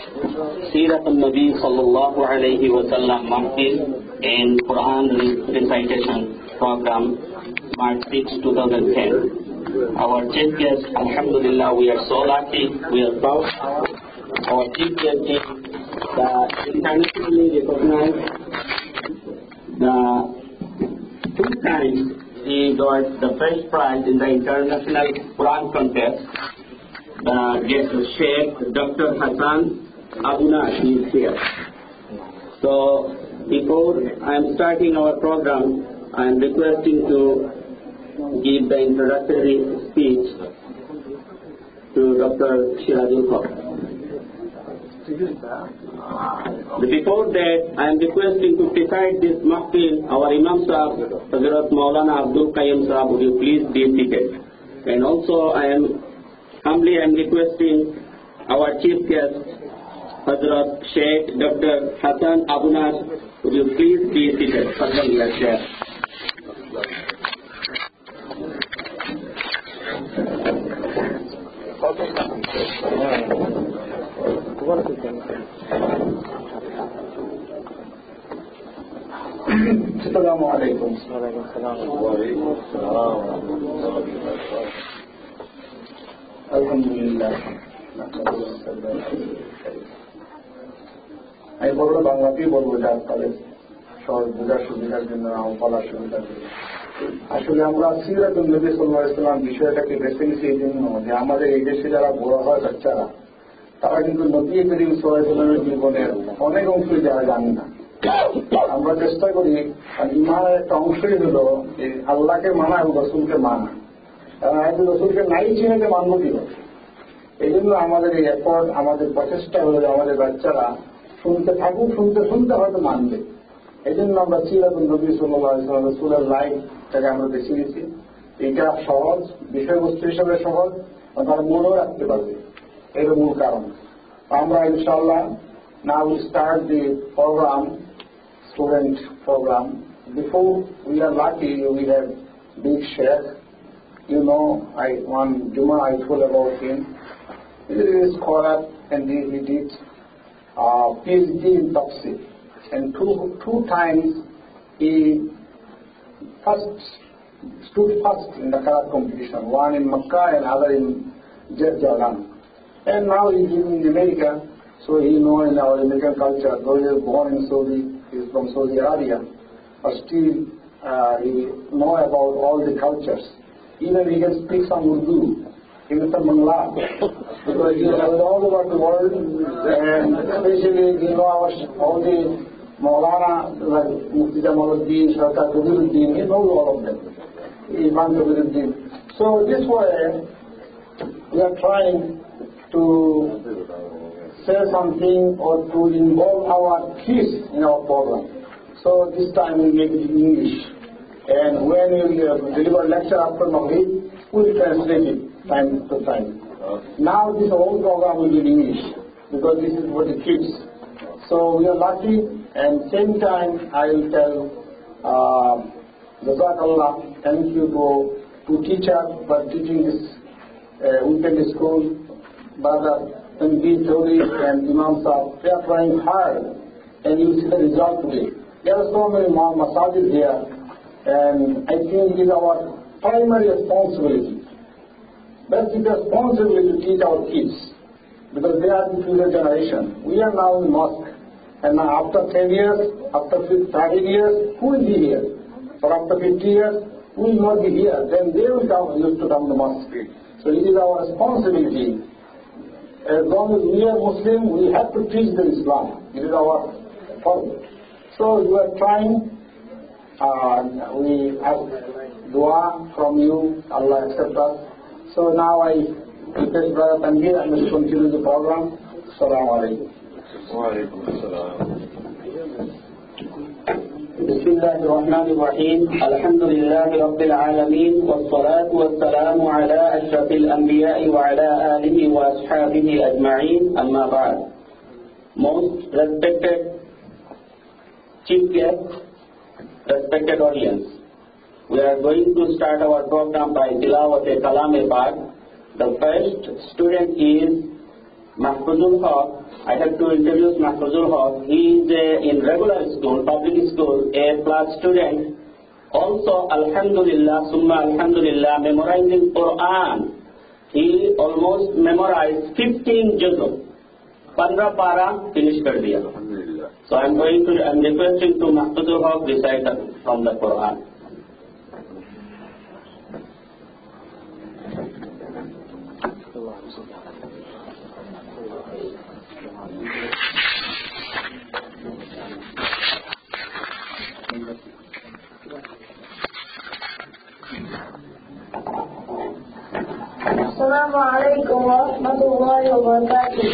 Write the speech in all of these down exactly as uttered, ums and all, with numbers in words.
Siratun Nabi Sallallahu Alaihi Wasallam Mahfil and Quran Recitation Program, March sixth, two thousand ten. Our chief guest, Alhamdulillah, we are so lucky, we are proud. Our chief guest is the internationally recognized, the two times he got the first prize in the international Quran contest, the guest Sheikh Doctor Hassan Abu Nash is here. So, before I am starting our program, I am requesting to give the introductory speech to Doctor Sirajul Haq. Before that, I am requesting to preside this mahfil, our Imam Sahab, Hazrat Maulana Abdul Qayyum Sahab, would you please be seated? And also, I am humbly I am requesting our chief guest, Hazrat Sheikh Doctor Hassan Abu Nash, would you please be seated? Fadlan, ya Sheikh. السلام عليكم. وعليكم السلام. الحمد لله. نحمده ونصلي على رسوله الكريم. আমি বলবো, বাংলাতেই বলবো, যার ফলে সহজ বোঝার সুবিধার জন্য, আমার বলার সুবিধার জন্য। আসলে আমরা সিরাতুন নবী সাল্লাল্লাহু আলাইহি ওয়াসাল্লাম বিষয়টাকে বেছে নিয়েছি এই জন্য যে আমাদের এই দেশে যারা বড় হয় বাচ্চারা, তারা কিন্তু নবী করিম সাল্লাল্লাহু আলাইহি ওয়াসাল্লামের জীবনের অনেক অংশই যারা জানে না। আমরা চেষ্টা করি, আর ইমানের একটা অংশই হলো যে আল্লাহকে মানা এবং রসুলকে মানা। কারণ আমি যদি রসুলকে নাই চিনে, তো মানবো কিভাবে? এই জন্য আমাদের এই এফোর্ট, আমাদের প্রচেষ্টা হলো যে আমাদের বাচ্চারা শুনতে থাকুক, শুনতে শুনতে হয়তো মানবে। এই জন্য আমরা সিরাতুন নবী সাল্লাল্লাহু আলাইহি ওয়াসাল্লাম, রসুলের লাইফটাকে আমরা বেছে নিয়েছি। এটা সহজ, বিষয়বস্তু হিসাবে সহজ, আর তারা মনেও রাখতে পারবে। এর মূল কারণ। আমরা ইনশাআল্লাহ now we start the program, student program. Before, we are lucky, we have big sheikh. You know, I, one Juma I told about him. He is a scholar and he, he did uh, PhD in tafsir. And two, two times he first stood first in the qiraat competition, one in Makkah and other in Jer-, Jordan. And now he is in America, so he know in our American culture, though he is born in Saudi, he is from Saudi Arabia, but still uh, he know about all the cultures. Even he can speak some Urdu, even some Bangla, because he traveled all over the world and especially he know our, all the Maulana, like Mufti Jamaluddin, Sarkar Kabiruddin, he knows all of them. Imam Kabiruddin. So this way, we are trying to say something or to involve our kids in our program. So this time we make it in English. And when we uh, deliver lecture after Maghrib, we will translate it time to time. Now this whole program will be in English because this is for the kids. So we are lucky, and same time I will tell uh, Jazakallah, thank you to, to teacher for teaching this uh, weekend school, brother Tanveer Chaudhary and Imam Saab. They are trying hard, and you see the result today. There are so many ma-, masajid here, and I think it is our primary responsibility. Basic responsibility to teach our kids, because they are the future generation. We are now in mosque, and now after ten years, after fif-, thirteen years, who will be here? Or after fifty years, who will not be here? Then they will come, used to come to mosque. So it is our responsibility. As long as we are Muslim, we have to teach them Islam. It is our farz. So you are trying uh, we ask dua from you, Allah accept us. So now I request Brother Tanveer and will continue the program. Assalamu alaikum. وعليكم السلام. بسم الله الرحمن الرحيم. الحمد لله رب العالمين، والصلاة والسلام على أشرف الأنبياء وعلى آله وأصحابه أجمعين. أما بعد. Most respected chief guest, respected audience, we are going to start our program by tilawat e kalam e pak. The first student is Mahfuzul Haq I have to introduce Mahfuzul Haq. He is a, in regular school, public school, A plus student. Also, Alhamdulillah, Summa Alhamdulillah, memorizing Quran. He almost memorized fifteen juz. Pandra para finish kar diya. So I'm going to, I'm requesting to Mahfuzul Haq recite from the Quran. السلام عليكم ورحمة الله وبركاته.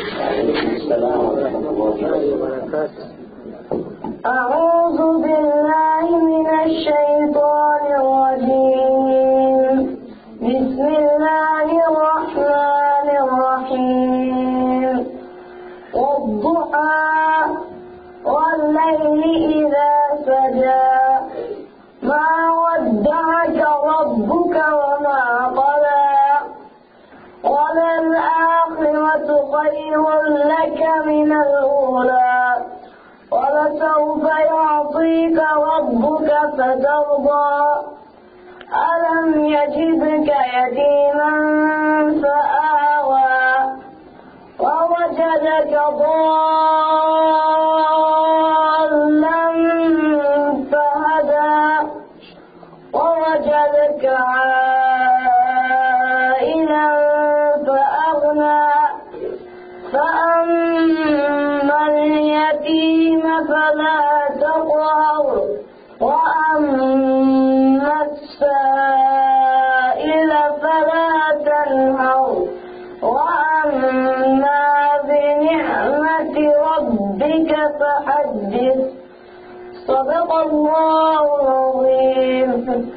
السلام ورحمة الله وبركاته. أعوذ بالله من الشيطان الرجيم. بسم الله الرحمن الرحيم. والضحى والليل إذا سجى. ما ودعك ربك وما قلى. وللآخرة خير لك من الأولى. ولسوف يعطيك ربك فترضى. ألم يجدك يتيما فآوى. ووجدك ضالا فهدى. ووجدك عائلا فأغنى. فأما اليتيم فلا تقهر. وأما السائل فلا تنهر. وأما بنعمة ربك فحدث. صدق الله العظيم.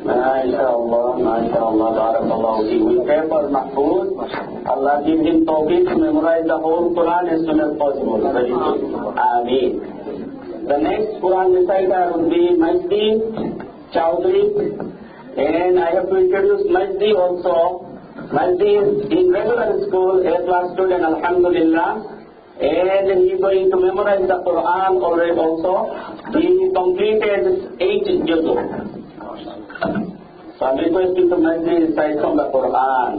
ما شاء الله، ما شاء الله، بارك الله فيك. We pray for Mahfuz. Allah give him tawfiq to memorize the whole Quran as soon as possible. Very good. Ameen. The next Quran reciter would be Majdi Chowdhury. And I have to introduce Majdi also. Majdi is in regular school, A class student, Alhamdulillah. And he is going to memorize the Quran already also. He completed eight juz. So I'm requesting to Majdi recite from the Quran.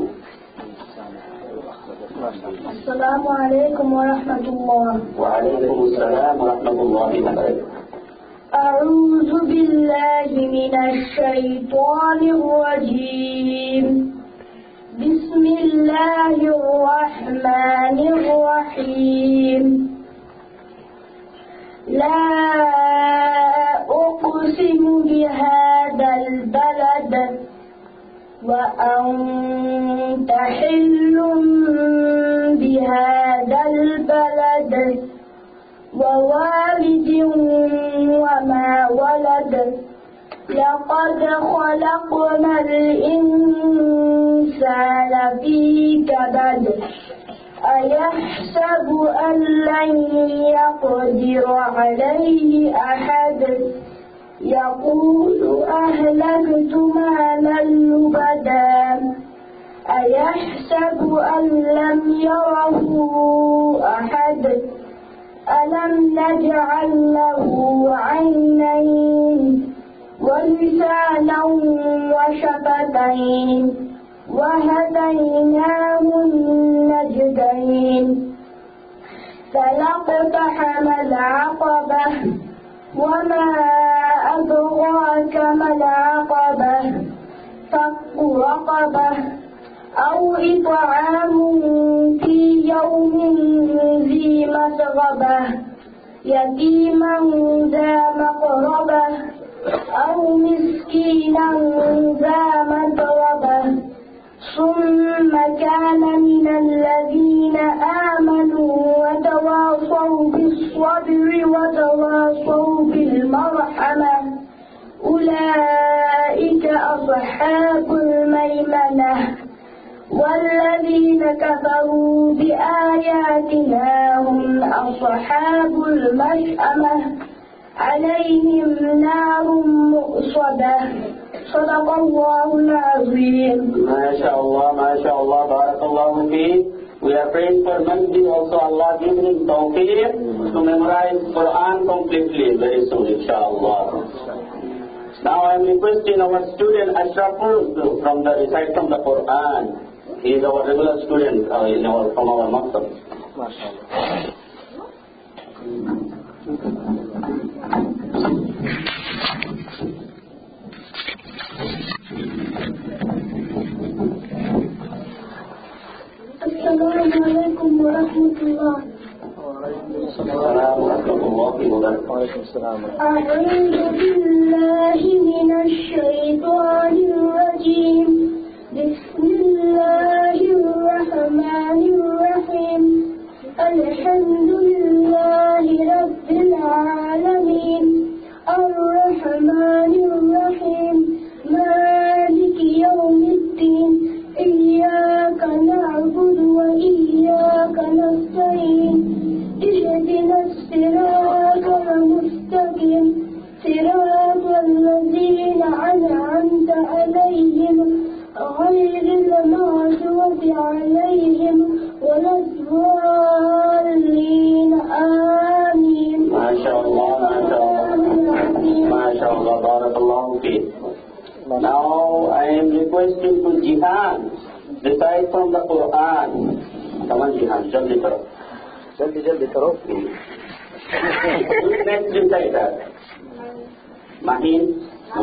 السلام عليكم ورحمة الله. وعليكم السلام ورحمة الله وبركاته. أعوذ بالله من الشيطان الرجيم. بسم الله الرحمن الرحيم. لا أقسم بهذا البلد وأنت حل بهذا البلد ووالد وما ولد. لقد خلقنا الإنسان في كبد. أيحسب أن لن يقدر عليه أحد. يقول أهلكت مالا لبدا. أيحسب أن لم يره أحد. ألم نجعل له عينين ولسانا وشفتين وهديناه النجدين. فلا اقتحم العقبة وما أدراك ما العقبة. فك رقبة أو إطعام في يوم ذي مسغبة. يتيما ذا مقربة أو مسكينا ذا متربة. ثم كان من الذين آمنوا وتواصوا بالصبر وتواصوا بالمرحمة. أولئك أصحاب الميمنة. والذين كفروا بآياتنا هم أصحاب المشأمة. عليهم نار مؤصدة. صدق الله العظيم. ما شاء الله، ما شاء الله، بارك الله فيك. We are praying for Majdi also, Allah give him tawfiq to memorize Quran completely very soon, inshallah. Now I am requesting our student Ashraful to, from the recite from the Quran. He is our regular student, uh, in our, from our maktab. السلام عليكم ورحمة الله. وعليكم السلام ورحمة الله وبركاته. وعليكم السلام. أعوذ بالله من الشيطان الرجيم. بسم الله الرحمن الرحيم. الحمد لله رب العالمين. الرحمن الرحيم. مالك يوم الدين. إياك نعبد وإياك نستعين. اهدنا الصراط المستقيم. صراط الذين أنعمت عليهم غير المغضوب عليهم ولا الضالين. آمين. ما شاء الله، ما شاء الله. ما شاء الله، بارك الله فيك. Now I am requesting to Jihan, recite from the Quran. Come on, Jihan, jaldi karo. Jaldi, jaldi karo. Next reciter. Mahin. No.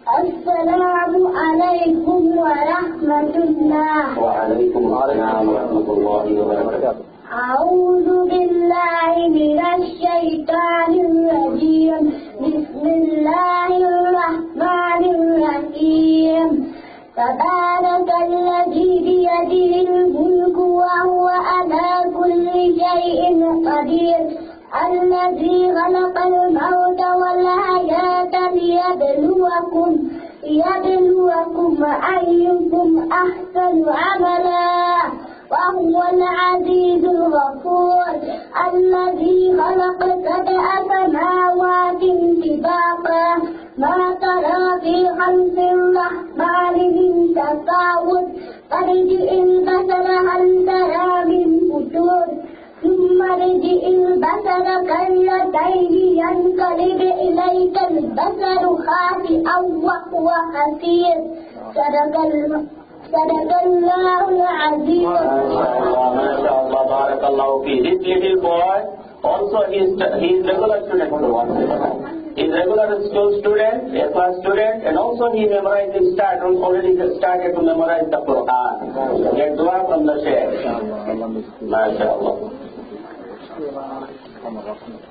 السلام عليكم ورحمة الله. وعليكم السلام ورحمة الله وبركاته. أعوذ بالله من الشيطان الرجيم. بسم الله الرحمن الرحيم. تبارك الذي بيده الملك وهو على كل شيء قدير. الذي خلق الموت والحياة ليبلوكم، ليبلوكم أيكم أحسن عملا وهو العزيز الغفور. الذي خلق سبع سماوات طباقا ما ترى في خلق الرحمن من تفاوت فارجع البصر هل ترى من فطور ثم ارجع البصر كرتين ينقلب إليك البصر خاسئا وهو حسير. صدق الم-، صدق الله العظيم. ما شاء الله، ما شاء الله، بارك الله فيك. This little boy also, he is, he is regular student. He is regular school student, A class student, and also he memorized, he start, already started to memorize the Quran. Get dua from the Sheikh. MashaAllah.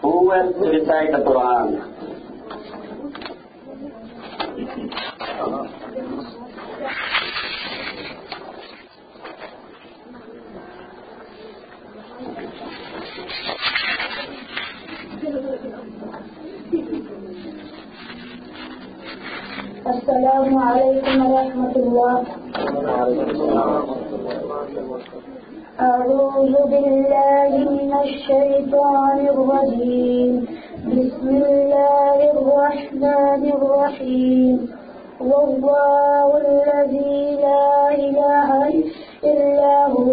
Who else recite the Quran? السلام عليكم ورحمة الله. أعوذ بالله من الشيطان الرجيم. بسم الله الرحمن الرحيم. هو الله الذي لا إله إلا هو،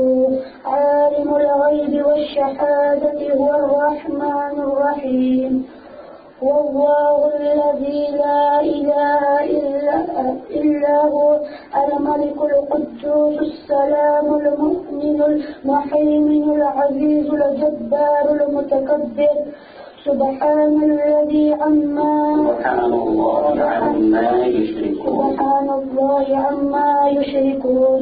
عالم الغيب والشهادة، هو الرحمن الرحيم. هو الله الذي لا إله إلا، إلا هو، الملك القدوس السلام المؤمن المهيمن العزيز الجبار المتكبر. سبحان الذي عما، سبحان الله عما يشركون. سبحان الله عما يشركون.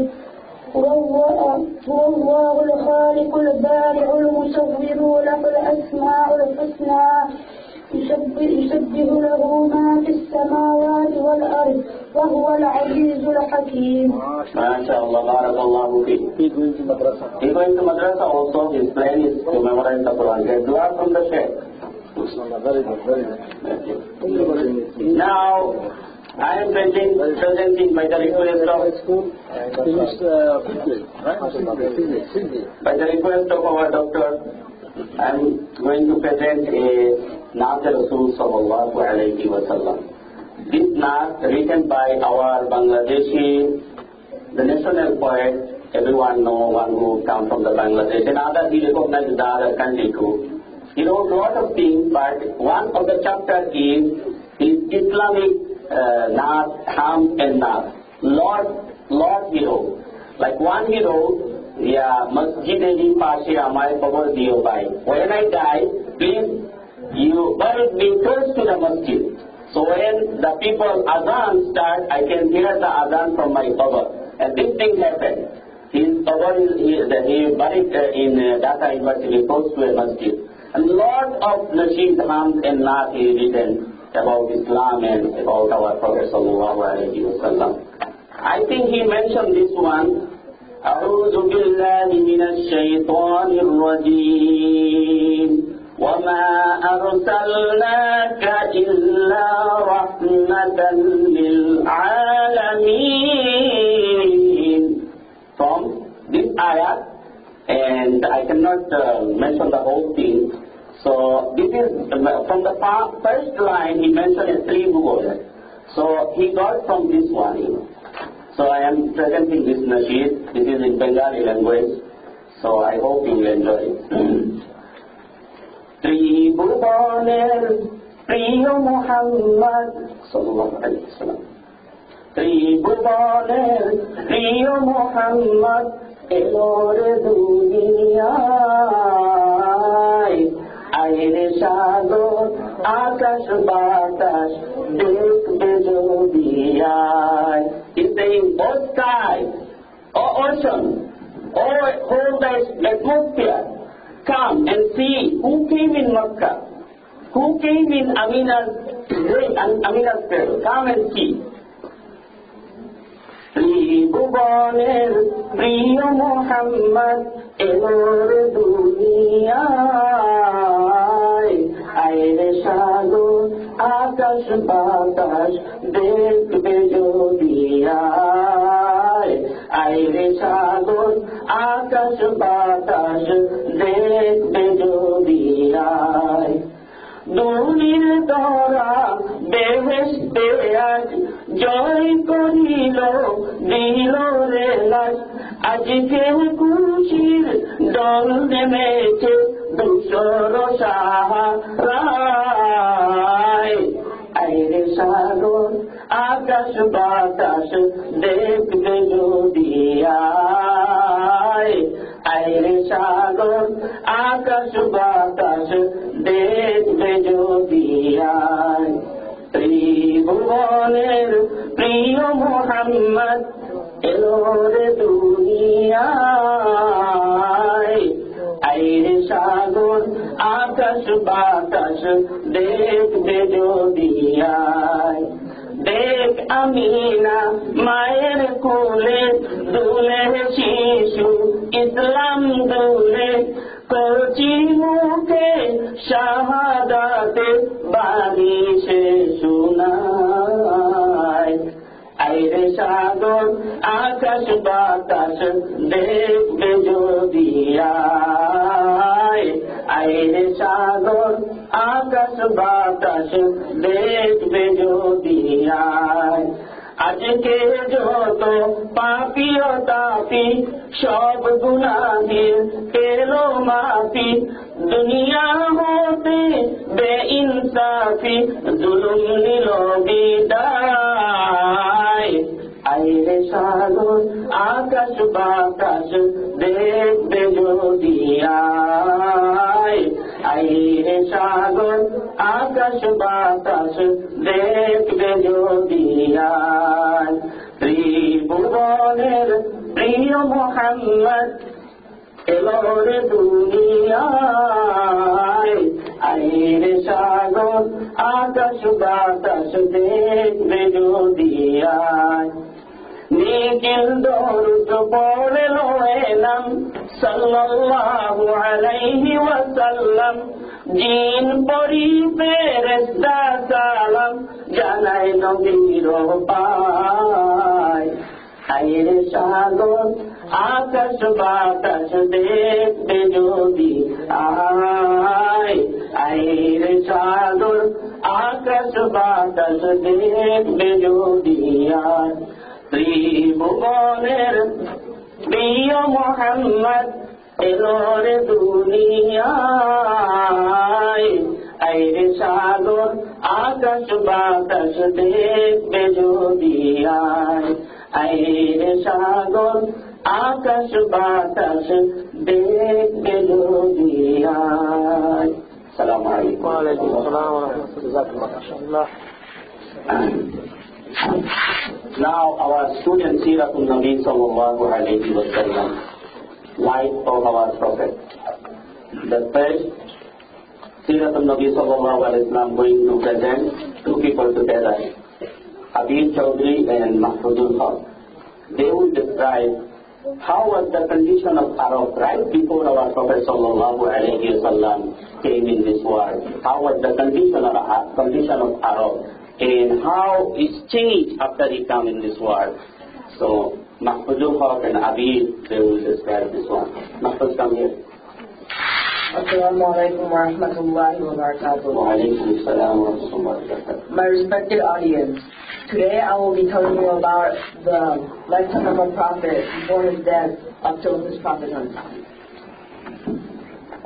هو الله، هو الله الخالق البارئ المصور له الأسماء الحسنى. يسبح، يسبح له ما في السماوات والأرض وهو العزيز الحكيم. MashaAllah, barakallahu feek. He going to madrasa. He going to madrasa also. His plan is to memorize the Quran. Get dua from the Sheikh. Very good, very good. Now, I am presenting, presenting by the request of, school, English, uh, Fiji, right? Fiji, Fiji, Fiji. By the request of our doctor, I am going to present a Naat Rasul sallallahu alayhi wa sallam. This Naat written by our Bangladeshi, the national poet, Everyone know one who come from the Bangladesh, and other he recognizes the other country too. He wrote lot of things, but one of the chapter is his Islamic uh, Naat, Hamd and Naat. Lot, lot he wrote. Like one he wrote, yeah, মসজিদের পাশে আমায় কবর দিও ভাই. When I die, please, you buried me close to the masjid. So when the people azan start, I can hear the azan from my qabr. And this thing happened. His qabr is, he, the, he buried uh, in uh, Dhaka University, close to a masjid. A lot of nasheed, hamd and naat he written about Islam and about our Prophet sallallahu alaihi wasallam. I think he mentioned this one. أعوذ بالله من الشيطان الرجيم. وما أرسلناك إلا رحمة للعالمين. From this ayat, and I cannot uh, mention the whole thing. So this is uh, from the fa- first line he mentioned a three So he got from this one. So I am presenting this nasheed. This is in Bengali language. So I hope you will enjoy it. ত্রিভুবনের প্রিয় মোহাম্মদ সাল্লাল্লাহু আলাইহি ওয়াসাল্লাম। ত্রিভুবনের প্রিয় মোহাম্মদ এলো রে দুনিয়ায়। আয় রে সাগর, আকাশ বাতাস দেখবে যদি আয়। He's saying, "O sky, O ocean, O whole the atmosphere, come and see who came in Makkah." Who came in Amina's dream and Amina's cradle? Come and see. ত্রিভুবনের প্রিয় মোহাম্মদ এলো রে দুনিয়ায়। আয় রে সাগর, আকাশ বাতাস দেখবে যদি আয়। আয় রে সাগর, আকাশ বাতাস দেখবে যদি আয়। দুনির ধরা বেহেশতে আজ জয় করিল, দিল রে লাজ। আজকে খুশির ঢল নেমেছে ধূসর সাহারায়। আয় রে সাগর, আকাশ বাতাস দেখবে যদি আয়। আয় রে সাগর, আকাশ বাতাস দেখবে যদি আয়। ত্রিভুবনের প্রিয় মোহাম্মদ এলো রে দুনিয়ায়। আয় রে সাগর, আকাশ বাতাস দেখবে যদি আয়। দেখ আমিনা মায়ের কোলে দুলে শিশু ইসলাম দুলে, কচি মুখে শাহাদাতে বাণী সে শোনায়। আয় রে সাগর, আকাশ বাতাস দেখবে যদি আয়। আয় রে সাগর, আকাশ বাতাস দেখবে যদি আয়। আজকে যত পাপী ও তাপী সব গুনাহের পেল মাফি। দুনিয়া হতে বেইনসাফি জুলুম নিল বিদায়। আয় রে সাগর, আকাশ বাতাস দেখবে যদি আয়। আয় রে সাগর, আকাশ বাতাস দেখবে যদি আয়। ত্রিভুবনের প্রিয় মোহাম্মদ এলো রে দুনিয়ায়। আয় রে সাগর, আকাশ বাতাস দেখবে যদি আয়। নিখিল দরুদ পড়ে লয়ে নাম সাল্লাল্লাহু আলাইহি ওয়াসাল্লাম। জিন পরি ফেরেশতা সালাম জানায় নবীর পায়। আয় রে সাগর, আকাশ বাতাস দেখবে যদি আয়। আয় রে সাগর, আকাশ বাতাস দেখবে যদি আয়। ত্রিভুবনের প্রিয় মোহাম্মদ এলো রে দুনিয়ায়, আয় রে সাগর, আকাশ বাতাস দেখবে যদি আয়, আয় রে সাগর, আকাশ বাতাস দেখবে যদি আয়। السلام عليكم. وعليكم السلام ورحمة الله. جزاك الله خيرا. Now our student Siratun Nabi sallallahu alayhi wa sallam, life of our Prophet. The first Siratun Nabi sallallahu alayhi wa sallam going to present two people together, Habib Chaudhry and Mahfuzul Haq. They will describe how was the condition of Arab right before our Prophet sallallahu alayhi wa sallam came in this world. How was the condition of, condition of Arab, and how it's changed after he come in this world. So, Mahfuzul Haq and Abi, they will describe this one. Mahfuz, come here. Assalamu alaikum wa rahmatullahi wa barakatuh. Wa alaikum assalam wa rahmatullahi wa barakatuh. My respected audience, today I will be telling you about the lifetime of a prophet before his death up till his prophethood.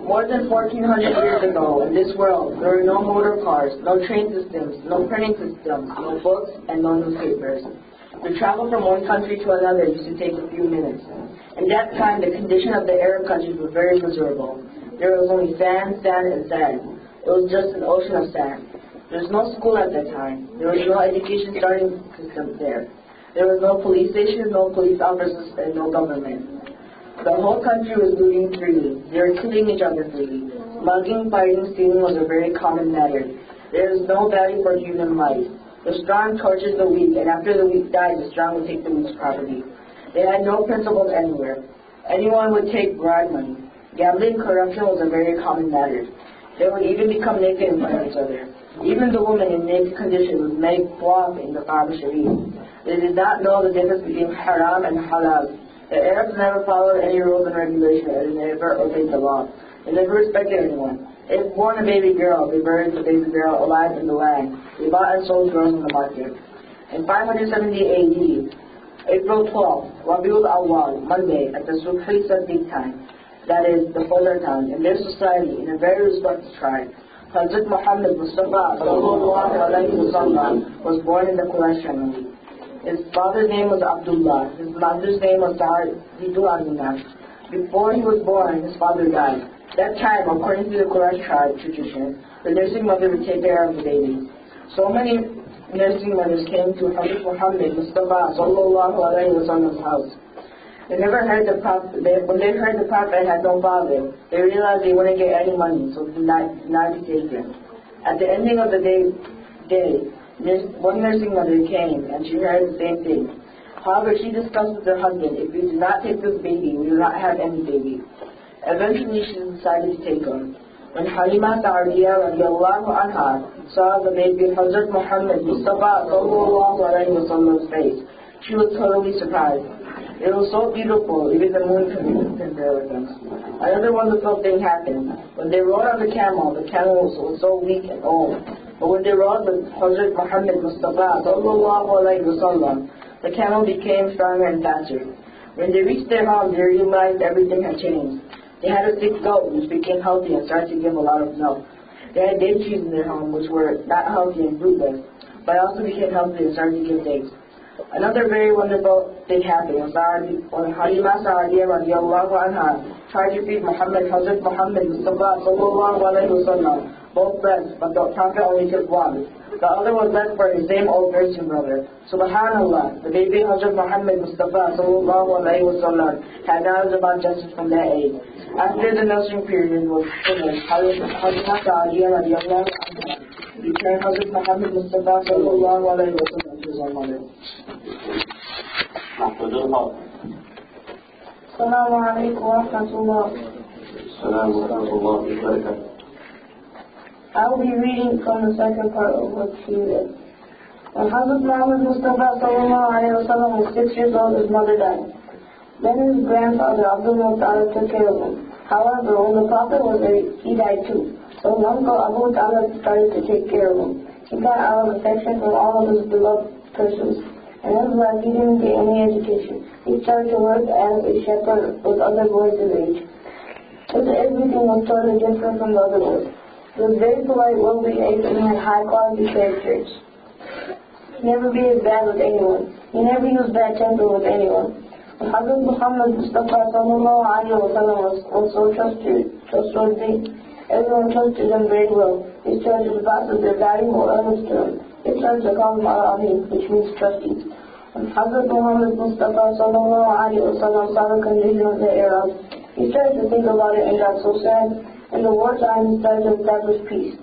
More than fourteen hundred years ago, in this world, there were no motor cars, no train systems, no printing systems, no books, and no newspapers. To travel from one country to another used to take a few minutes. In that time, the condition of the Arab countries was very miserable. There was only sand, sand, and sand. It was just an ocean of sand. There was no school at that time. There was no education starting system there. There was no police station, no police officers, and no government. The whole country was looting freely. They were killing each other freely. Mugging, fighting, stealing was a very common matter. There is no value for human life. The strong tortures the weak, and after the weak dies, the strong will take the weak's property. They had no principles anywhere. Anyone would take bribe money. Gambling, corruption was a very common matter. They would even become naked in front of each other. Even the women in naked condition would make tawaf in the Kaaba Sharif. They did not know the difference between haram and halal. The Arabs never followed any rules and regulations, and they never obeyed the law. They never respected anyone. If born a baby girl, they buried the baby girl alive in the land. They bought and sold girls in the market. In five hundred seventy A D, April twelfth, Rabiul Awwal, Monday, at the Subhi Sadiq time, that is, the Fajr time, in their society, in a very respected tribe, Hazrat Muhammad Mustafa sallallahu alayhi wa sallam was born in the Quraysh family. His father's name was Abdullah. His mother's name was Sa'idatu Amina. Before he was born, his father died. That time, according to the Quraysh tribe tradition, the nursing mother would take care of the baby. So many nursing mothers came to Hazrat Muhammad Mustafa sallallahu alayhi wa sallam's house. They never heard the prophet. They, when they heard the prophet had no father, they realized they wouldn't get any money, so did not, did not be taken. At the ending of the day, day, nurs-, one nursing mother came and she heard the same thing. However, she discussed with her husband, "If we do not take this baby, we will not have any baby." Eventually, she decided to take him. When Halima Sa'diya radiallahu anha saw the baby Hazrat Muhammad Mustafa sallallahu alayhi wa sallam's face, she was totally surprised. It was so beautiful, even the moon couldn't compare with them. Another wonderful thing happened. When they rode on the camel, the camel was, was so weak and old. But when they rode with Hazrat Muhammad Mustafa sallallahu alayhi wa sallam, the camel became stronger and faster. When they reached their home, they realized everything had changed. They had a sick goat which became healthy and started to give a lot of milk. They had date trees in their home which were not healthy and fruitless, but also became healthy and started to give dates. Another very wonderful thing happened when Sa'di, when Halima Sa'diya radiallahu anha tried to feed Muhammad, Hazrat Muhammad Mustafa sallallahu alayhi wa sallam, both breasts, but the Prophet only took one. The other was left for his same old nursing brother. Subhanallah, the baby Hazrat Muhammad Mustafa sallallahu alayhi wa sallam had knowledge about justice from that age. After the nursing period was finished, Hazrat Halima Sa'diya radiallahu anha returned Hazrat Muhammad Mustafa sallallahu alayhi wa sallam to his own mother. Mahfuzul Haq. Assalamu alaikum wa rahmatullah. Assalamu alaikum wa rahmatullah. I will be reading from the second part of what she read. When Hazrat Muhammad Mustafa sallallahu alaihi wasallam was six years old, his mother died. Then his grandfather Abdul Muttalib took care of him. However, when the Prophet was eight, he died too. So his uncle Abu Talib started to take care of him. He got out of affection from all of his beloved persons. And his life, he didn't get any education. He started to work as a shepherd with other boys his age. His everything was totally different from the other boys. He was very polite, well behaved, and he had high quality characters. He never behaved bad with anyone. He never used bad temper with anyone. When Hazrat Muhammad Mustafa sallallahu alaihi wasallam was, was so trusted, trustworthy, everyone trusted him very well. He started to pass their valuable items to him. He started to call him Al-Amin, which means trusty. When Hazrat Muhammad Mustafa sallallahu alaihi wasallam saw the condition of the Arabs, he started to think about it and got so sad. In the wartime, he started to establish peace.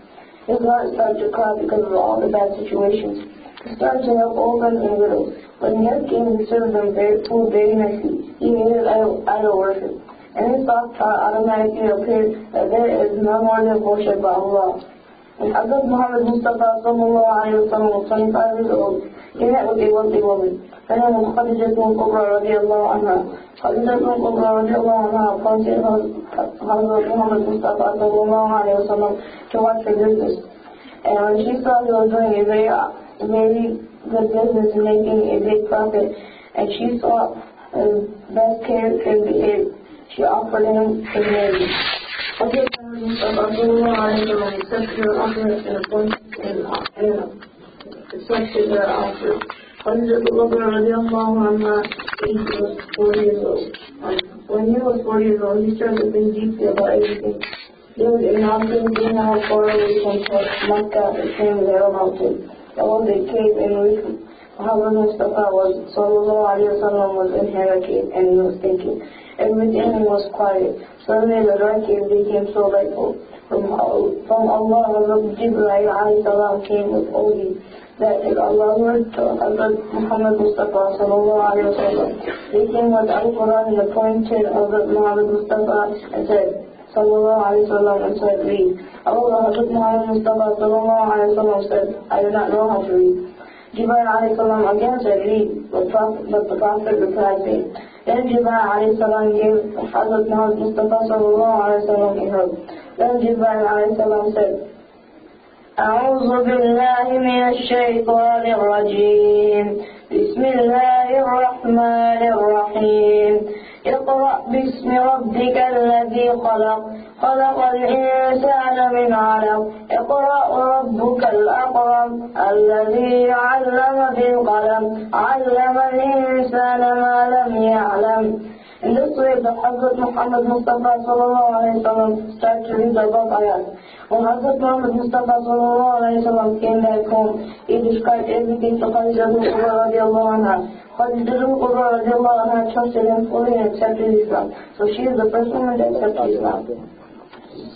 His heart started to cry because of all the bad situations. He started to help orphans and widows. When guests came, he served them very, food very nicely. He hated idol, idol worship. And his soft heart automatically appeared that there is none worthy of worship but Allah. When Hazrat Muhammad Mustafa sallallahu alaihi wasallam was twenty-five years old, he met with a wealthy woman. Her name was Khadijah Kubra radiallahu anha. Khadijah Kubra radiallahu anha appointed Haz-, Hazrat Muhammad Mustafa sallallahu alaihi wasallam to watch her business. And when she saw he was doing a very, very good business and making a big profit, and she saw his best character and behavior, she offered him her name. Hazrat Muhammad Mustafa sallallahu alaihi wasallam accepted her offer and appointed and, and accepted her offer. Khadijah Kubra radiallahu anha, he was forty years old. When he was forty years old, he started to think deeply about everything. There was a mountain three miles far away from Makkah, it came there a mountain. There was a cave in which Hazrat Mustafa was, sallallahu alaihi wasallam, was in Hira cave, and he was thinking. Everything was quiet. Suddenly the dark cave became so lightful. From, Al- from Allah, Hazrat Jibreel alayhi salam came with all these. That is Allah's word to Hazrat Muhammad Mustafa sallallahu alaihi wasallam. They came with Al-Quran and appointed Hazrat Muhammad Mustafa and said, sallallahu alaihi wasallam, and said, "Read." However, Hazrat Muhammad Mustafa sallallahu alaihi wasallam said, "I do not know how to read." Jibreel alayhi salam again said, "Read," but, Prophet, but the Prophet replied, saying, then Jibreel alayhi salam gave Hazrat Muhammad Mustafa sallallahu alaihi wasallam a hug. Then Jibreel alayhi salam said, أعوذ بالله من الشيطان الرجيم. بسم الله الرحمن الرحيم. اقرأ باسم ربك الذي خلق. خلق الإنسان من علق. اقرأ وربك الأكرم. الذي علم بالقلم. علم الإنسان ما لم يعلم. In this way, the Hazrat Muhammad Mustafa sallallahu alaihi wasallam started to read the above ayat. When Hazrat Muhammad Mustafa sallallahu alaihi wasallam came back home, he described everything to Khadijah Kubra radiallahu anha. Khadijah Kubra radiallahu anha trusted him fully and accepted Islam. So she is the first woman to accept Islam.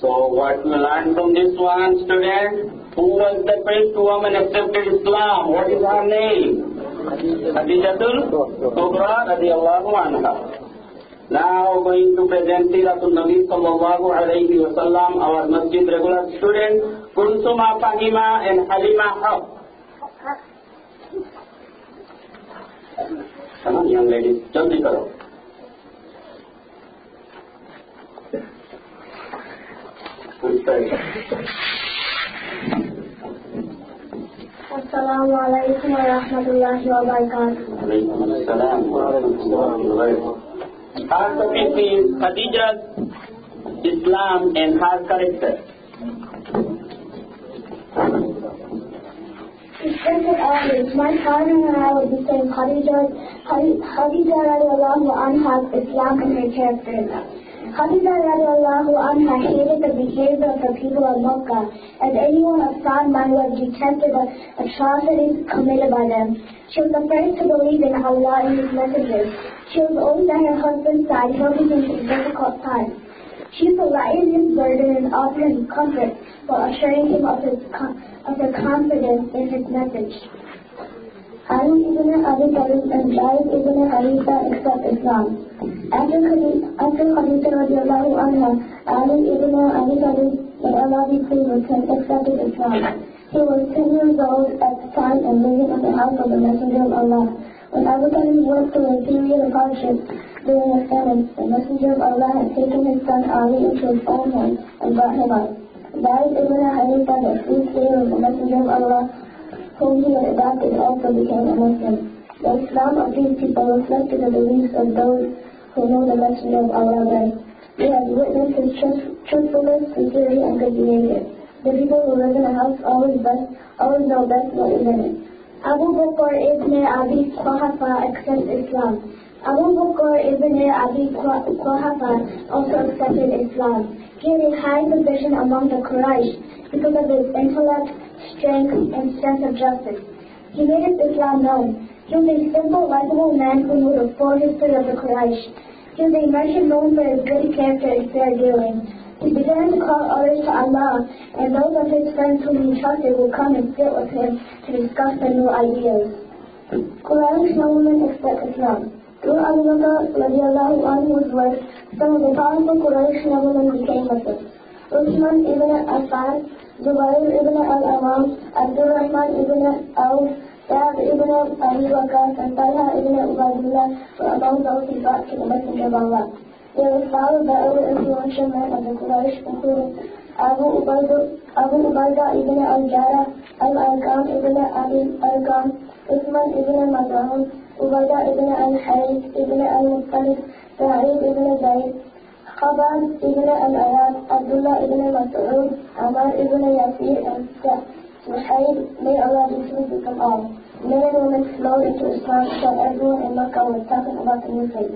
So what we learn from this one, students? Who was the first woman accepted Islam? What is her name? Khadijatul Kubra radiallahu anha. Now going to present Siratul Nabi sallallahu alayhi wasallam, our masjid regular student, Kulsuma Fahima and Halima Haq. Come on, young ladies, jaldi karo. السلام عليكم ورحمة الله وبركاته. Alaykum assalam wa rahmatullahi wa barakatuh. Our topic is Khadija's Islam and her character. Respected elders, my father and I will be saying Khadija, Khadi- Khadija radiallahu anha's Islam and her character. Khadija radiallahu anha hated the behavior of the people of Makkah, as anyone of sound mind would have detected the atrocities committed by them. She was the first to believe in Allah and His messengers. She was always at her husband's side, helping him through difficult times. She used to lighten his burden and offer him comfort while assuring him of his co- of her confidence in his message. Ali ibn Abi Talib and Zaid ibn Haritha accept Islam. After Khadi- after Khadija radiallahu anha, Ali ibn Abi Talib, may Allah be pleased with him, accepted Islam. He was ten years old at the time and living in the house of the Messenger of Allah. When Abu Talib went through a period of hardship during a famine, the Messenger of Allah had taken his son Ali into his own home and brought him up. Zaid ibn Haritha, the free slave of the Messenger of Allah, whom he had adopted, also became a Muslim. The Islam of these people reflected the beliefs of those who know the Messenger of Allah best. They had witnessed his truth- truthfulness, sincerity, and good behavior. The people who live in a house always best, always know best what is in it. Abu Bakr ibn Abi Quhafa accepts Islam. Abu Bakr ibn Abi Qua- Quhafa also accepted Islam. He had a high position among the Quraysh because of his intellect, strength, and sense of justice. He made his Islam known. He was a simple, likable man who knew the full history of the Quraysh. He was a merchant known for his good character and fair dealing. He began to call others to Allah, and those of his friends whom he trusted would come and sit with him to discuss the new ideas. Quraysh noblemen accept Islam. Through Abu Bakr radiallahu anhu's words, some of the powerful Quraysh noblemen became Muslims. Uthman ibn Affan, Zubair ibn al-Awwam, Abdurrahman ibn Auf, Sa'd ibn Abi Waqqas, and Talha ibn Ubaidullah were among those who brought to the Messenger of Allah. They were followed by other influential men of the Quraysh, including Abu Ubaidah, Abu Ubaidah ibn al-Jarrah, Al-Alqam ibn Abi Alqam, Uthman ibn Maz'un, Ubaidah ibn al-Harith ibn al-Muttalib, Sa'id ibn Zayd, Khabbab ibn al-Arad, Abdullah ibn Mas'ud, Ammar ibn Yasir, and Sa- Suhaib, may Allah be pleased with them all. Men and women flowed into Islam, so everyone in Mecca was talking about the new faith.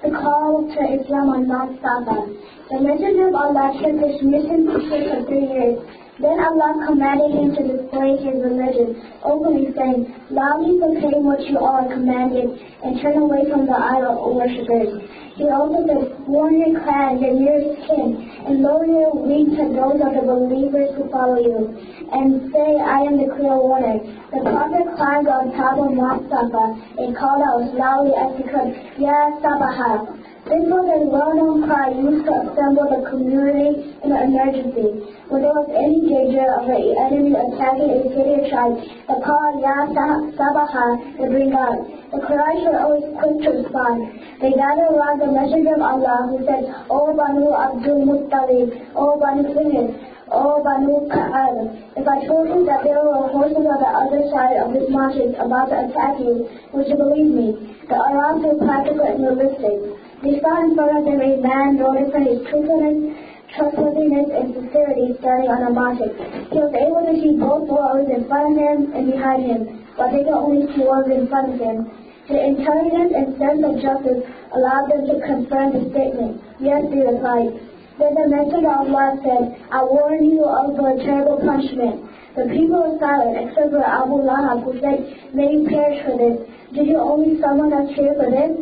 The call to Islam on Mount Safa. The Messenger of Allah kept this mission secret for three years. Then Allah commanded him to display his religion, openly saying, "Loudly proclaim what you are commanded and turn away from the idol worshippers." He also said, "Warn your clan, your nearest kin, and lower your wings to those of the believers who follow you, and say, 'I am the clear warner.'" The Prophet climbed on top of Mount Safa and called out as loudly as he could, "Ya Sabaha!" This was a well-known cry used to assemble the community in an emergency. When there was any danger of the enemy attacking a city or tribe, the call, "Ya Sa- Sabaha," would ring out. The Quraysh were always quick to respond. They gathered around the Messenger of Allah, who said, "O Banu Abdul Muttalib, O Banu Fihir, O Banu Ka'ab, if I told you that there were horses on the other side of this mountain about to attack you, would you believe me?" The Arabs were practical and realistic. They saw in front of them a man noted for his truthfulness, trustworthiness, and sincerity standing on a mountain. He was able to see both worlds in front of him and behind him, but they could only see what was in front of him. His intelligence and sense of justice allowed them to confirm the statement. "Yes," they replied. Then the Messenger of Allah said, "I warn you of a terrible punishment." The people were silent, except for Abu Lahab, who said, "May you perish for this. Did you only summon us here for this?"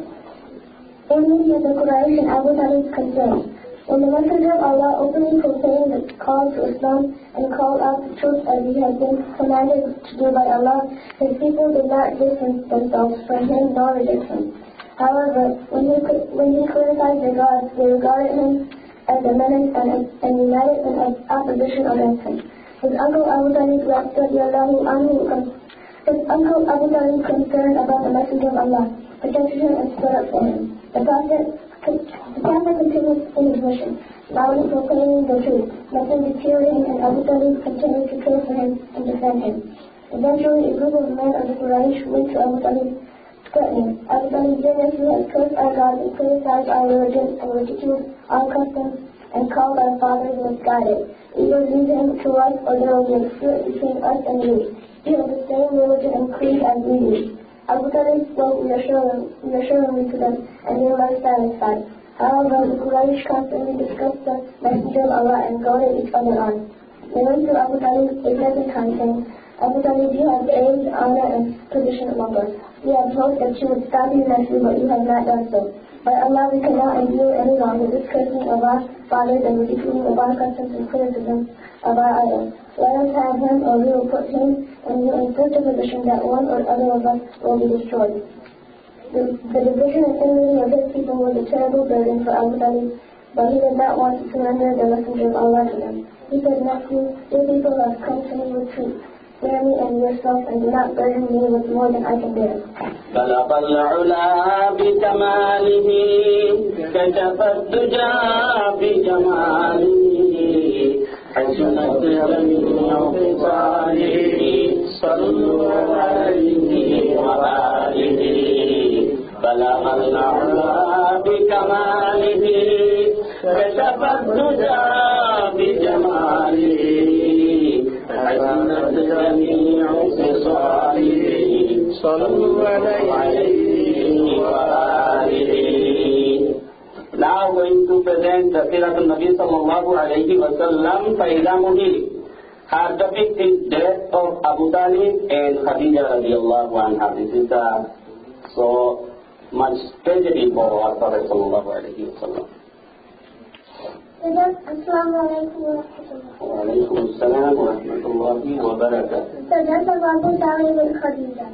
Enmity of the Quraysh and Abu Talib concerned. When the Messenger of Allah openly proclaimed the call to Islam and called out the truth as he had been commanded to do by Allah, his people did not distance themselves from him nor reject him. However, when he, cri- when he criticized their gods, they regarded him as a menace and, and united in op- opposition against him. His uncle Abu Talib, radiallahu anhu, con- his uncle Abu Talib, concerned about the Messenger of Allah, protected him and stood up for him. The Prophet, the Prophet continued in his mission, loudly proclaiming the truth. Nothing deterred him, and Abu Talib continued to care for him and defend him. Eventually, a group of men of the Quraysh went to Abu Talib, threatening, "Abu Talib, your nephew has cursed our gods and criticized our religion and ridiculed our customs and called our fathers misguided. Either leave him to us or there will be a split between us and you. You have the same religion and creed as we do." Abu Talib spoke reassuring- reassuringly to them, and they were satisfied. However, the Quraysh constantly discussed the Messenger of Allah and goaded each other on. They went to Abu Talib a second time, saying, "Abu Talib, you have gained honor and position among us. We had hoped that you would stop your nephew, but you have not done so. By Allah, we cannot endure any longer this cursing of our fathers and ridiculing of our customs and criticism of our idols. Let us have him, or we will put him and you in such a position that one or other of us will be destroyed." The, the division and enmity of his people was a terrible burden for Abu Talib, but he did not want to surrender the Messenger of Allah to them. He said, "Nephew, your people have come to me with truth. Spare me and yourself, and do not burden me with more than I can bear." بلغ العلا بكماله، كشف الدجى بجماله، حسنت جميع خصاله، صلوا عليه وآله. الأعلى بكماله، كشف الدجى بجماله، حسنت جميع خصاله، صلوا عليه وآله. Now going to present the Siratun Nabi sallallahu alayhi wa sallam, Faida Muhi. Her topic is death of Abu Talib and Khadija radiyallahu anha. This is the so much tragedy for our Prophet sallallahu alayhi wa sallam. السلام عليكم ورحمة الله. وعليكم السلام ورحمة الله وبركاته. The death of Abu Talib and Khadija.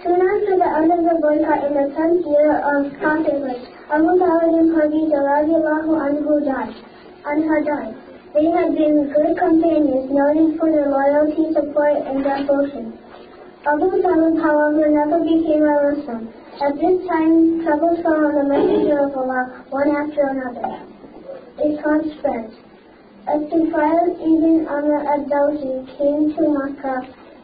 Soon after the end of the boycott in the tenth year of Prophethood, Abu Talib and Khadija radiyallahu anhu died, anha died. They had been good companions, noted for their loyalty, support, and devotion. Abu Talib, however, never became a Muslim. At this time, troubles fell on the Messenger of Allah, one after another. Islam spread. As Tufail ibn Amr ad-Dawsi came to Makkah,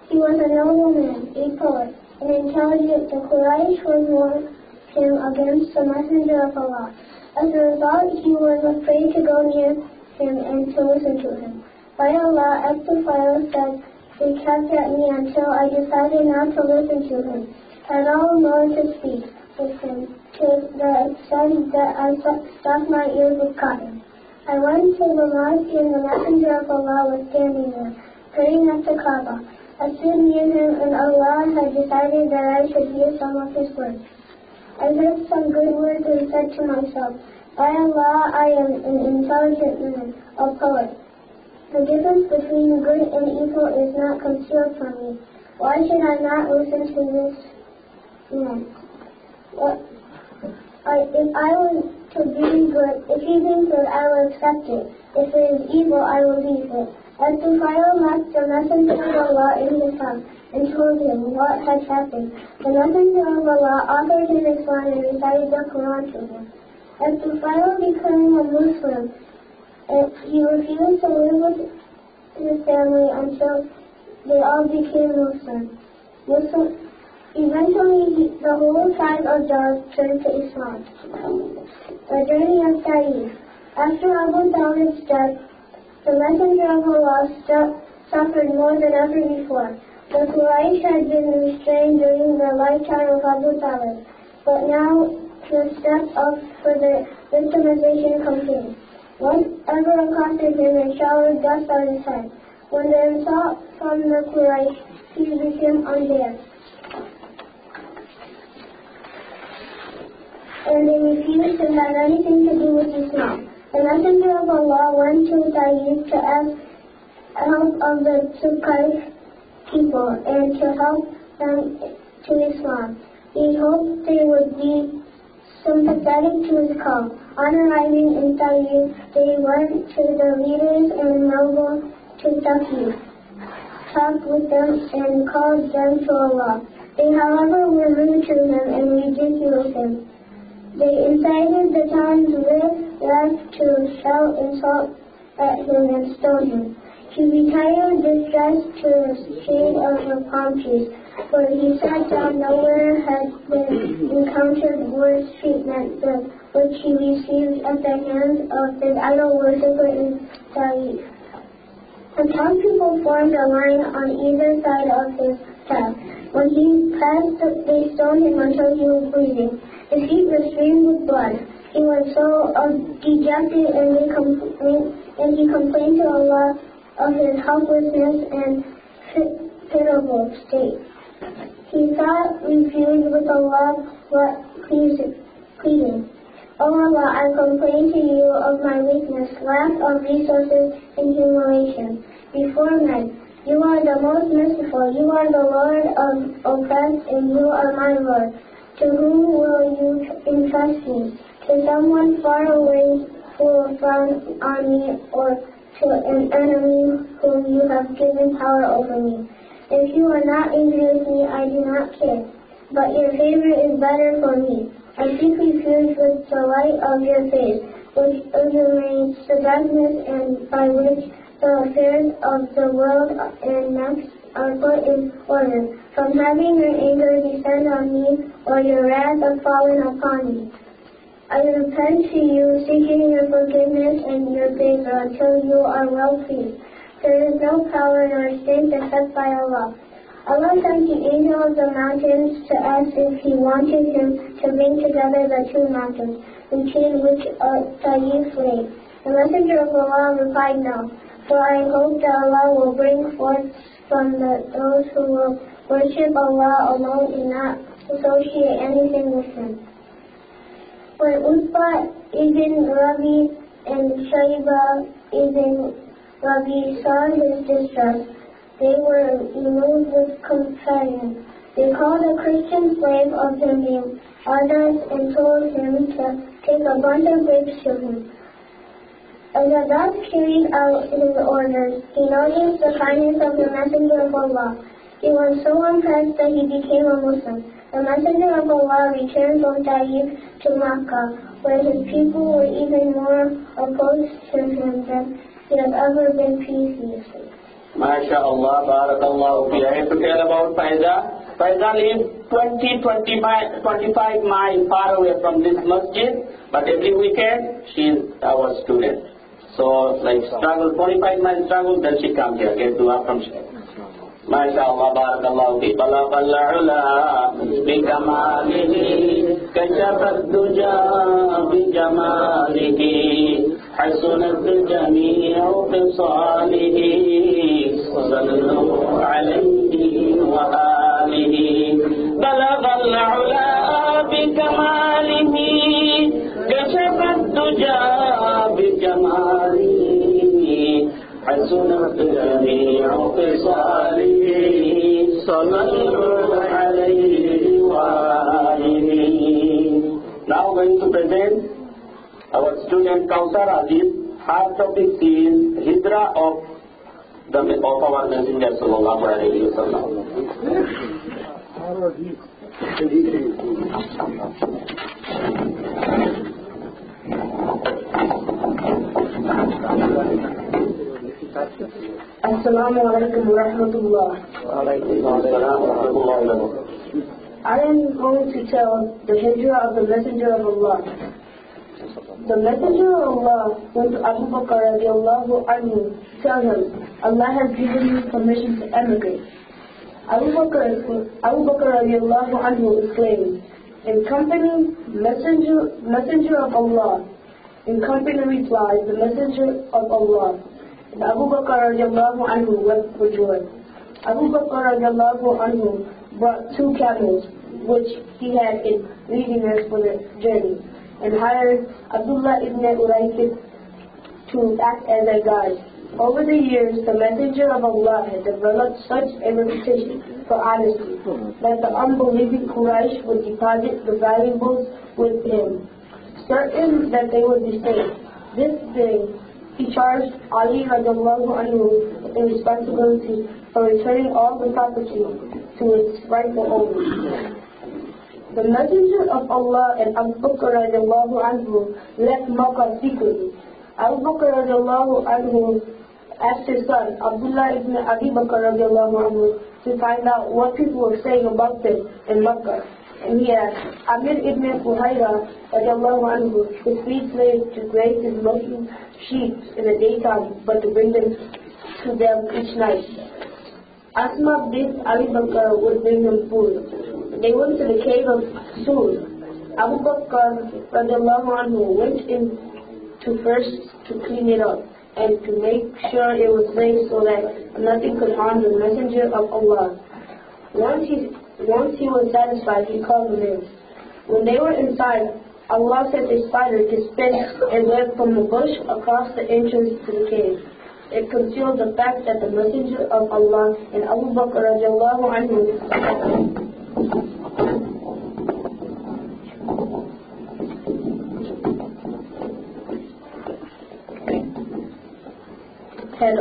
he was a noble man, a poet, and intelligent. The Quraysh would warn him against the Messenger of Allah. As a result, he was afraid to go near him and to listen to him. By Allah, Abdul Fayl said, "They kept at me until I decided not to listen to him at all, nor to speak with him, to the extent that I st- stopped my ears with cotton." I went to the mosque and the Messenger of Allah was standing there, praying at the Kaaba. I stood near him, and Allah had decided that I should hear some of his words. I heard some good words and said to myself, "By Allah, I am an intelligent man, a poet. The difference between good and evil is not concealed from me. Why should I not listen to this man? What, I, if I were to be good, if he be good, I will accept it. If it is evil, I will leave it." As Tufail met the Messenger of Allah in Islam and told him what had happened, the Messenger of Allah offered him Islam and recited the Quran to him. As Tufail became a Muslim, and he refused to live with his family until they all became Muslim. Muslim. Eventually, he, the whole tribe of Jurhum turned to Islam. The journey of Taif. After Abu Talib's death, the Messenger of Allah stu- suffered more than ever before. The Quraysh had been restrained during the lifetime of Abu Talib, but now the step up for the victimization campaign. Whatever accosted him and showered dust on his head. When the insult from the Quraysh, he became unbearable, and they refused to have anything to do with Islam. The Messenger of Allah went to Taif to ask help of the Saqif people and to help them to Islam. He hoped they would be sympathetic to his call. On arriving in Taif, they went to the leaders and noble to Taqi, talked with them and called them to Allah. They, however, were rude to him and ridiculed him. They incited the town's riff raff to shout insults at him and stoned him. He retired distressed to the shade of the palm trees, where he sat down. Nowhere had been encountered worse treatment than which he received at the hands of his idol worshipper in Taif. The townspeople formed a line on either side of his path. When he passed, they stoned him until he was bleeding. His feet were streaked with blood. He was so, uh, dejected, and they complained, and he complained to Allah of his helplessness and pi- pitiable state. He sought refuge with Allah, but pleading, "O Allah, I complain to you of my weakness, lack of resources, and humiliation before men. You are the most merciful. You are the Lord of oppressed, and you are my Lord. To whom will you entrust me? To someone far away who will frown on me, or to an enemy whom you have given power over me? If you are not angry with me, I do not care. But your favor is better for me. I seek refuge with the light of your face, which illuminates the darkness and by which the affairs of the world and next are put in order. From heaven your anger descend on me, or your wrath have fallen upon me. I repent to you, seeking your forgiveness and your favor until you are well pleased. There is no power nor strength except by Allah. Allah sent the angel of the mountains to ask if he wanted him to bring together the two mountains, between which uh, Taif lay. The Messenger of Allah replied, "No, for I hope that Allah will bring forth from the, those who will worship Allah alone and not associate anything with Him." When Utbah ibn Rabi and Shayba ibn Rabi saw his distress, they were moved with compassion. They called a Christian slave of their name, Anas, and told him to take a bunch of grapes to him. As Abbas carried out his orders, he noticed the kindness of the Messenger of Allah. He was so impressed that he became a Muslim. The Messenger of Allah returned from Taif to Makkah, where his people were even more opposed to him than he had ever been previously. MashaAllah, barakallahu fi. I have to tell about Faiza. Faiza lives twenty, twenty-five, twenty-five miles far away from this masjid, but every weekend she is our student. So, like, struggle, twenty-five miles struggle, then she comes here, get dua from Sheikh. MashaAllah, barakallahu fi. بلغ العلا بكماله، كشف الدجى بجماله، حسنت جميع خصاله، صلوا عليه وآله. بلغ العلا بكماله، كشف الدجى بجماله، حسنت جميع خصاله، صلوا عليه وآله. Now going to present our student Kauthar Aziz. Her topic is Hijra of the, of our Messenger sallallahu alaihi wasallam. السلام عليكم ورحمة الله. وعليكم السلام ورحمة الله وبركاته. I am going to tell the Hijra of the Messenger of Allah. The Messenger of Allah went to Abu Bakr radiallahu anhu to tell him, "Allah has given me permission to emigrate." Abu Bakr, Abu Bakr radiallahu anhu exclaimed, "In company, Messenger, Messenger of Allah." In company replied, "The Messenger of Allah." And Abu Bakr radiallahu anhu wept for joy. Abu Bakr radiallahu anhu brought two camels, which he had in readiness for the journey, and hired Abdullah ibn Urayqit to act as a guide. Over the years, the Messenger of Allah had developed such a reputation for honesty that the unbelieving Quraysh would deposit the valuables with him, certain that they would be safe. This day, he charged Ali radiallahu anhu with the responsibility for returning all the property to its rightful owner. The Messenger of Allah and Abu Bakr radiallahu anhu left Makkah secretly. Abu Bakr radiallahu anhu asked his son, Abdullah ibn Abi Bakr radiallahu anhu, to find out what people were saying about them in Makkah. And he asked, Amir ibn Fuhayra radiallahu anhu, his freed slave, to graze his Muslim sheep in the daytime, but to bring them to them each night. Asma bint Abi Bakr would bring them food. They went to the cave of Sur. Abu Bakr radiallahu anhu went in to first to clean it up and to make sure it was safe so that nothing could harm the Messenger of Allah. Once he, once he was satisfied, he called them in. When they were inside, Allah sent a spider to spin a web from the bush across the entrance to the cave. It concealed the fact that the Messenger of Allah and Abu Bakr radiallahu anhu had,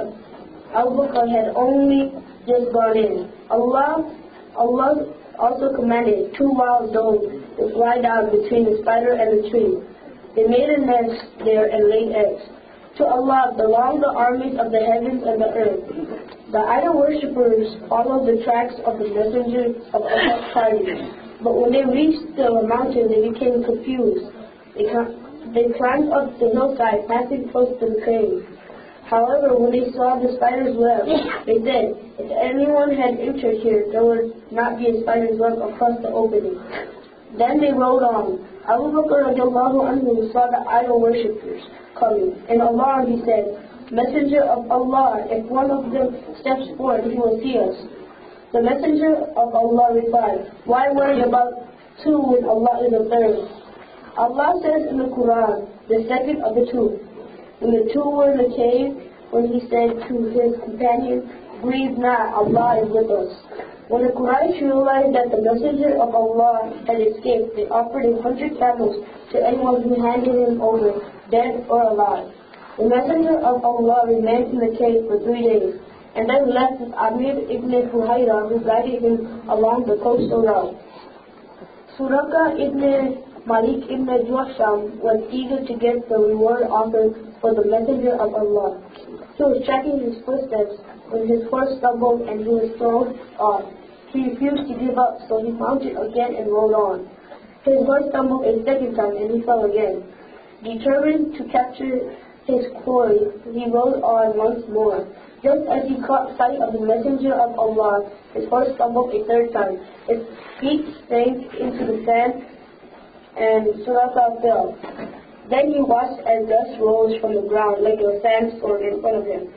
Abu Bakr had only just gone in. Allah, Allah also commanded two wild doves to fly down between the spider and the tree. They made a nest there and laid eggs. To Allah belong the armies of the heavens and the earth. The idol worshippers followed the tracks of the messengers of Allah's party, but when they reached the mountain, they became confused. They, cl- they climbed up the hillside, passing close to the cave. However, when they saw the spider's web, they said, "If anyone had entered here, there would not be a spider's web across the opening." Then they rode on. Abu Bakr radiallahu anhu saw the idol worshippers coming, and alarmed he said, "Messenger of Allah, if one of them steps forward, he will see us." The Messenger of Allah replied, "Why worry about two when Allah is the third?" Allah says in the Quran, the second of the two, when the two were in the cave, when he said to his companion, "Grieve not, Allah is with us." When the Quraysh realized that the Messenger of Allah had escaped, they offered a hundred camels to anyone who handed him over, dead or alive. The Messenger of Allah remained in the cave for three days, and then left with Amir ibn Fuhayra, who guided him along the coastal route. Suraka ibn Malik ibn Juhsham was eager to get the reward offered for the Messenger of Allah. He was tracking his footsteps when his horse stumbled and he was thrown off. He refused to give up, so he mounted again and rode on. His horse stumbled a second time and he fell again. Determined to capture his quarry, he rode on once more. Just as he caught sight of the Messenger of Allah, his horse stumbled a third time. Its feet sank into the sand, and Suraka fell. Then he watched as dust rose from the ground like a sandstorm in front of him.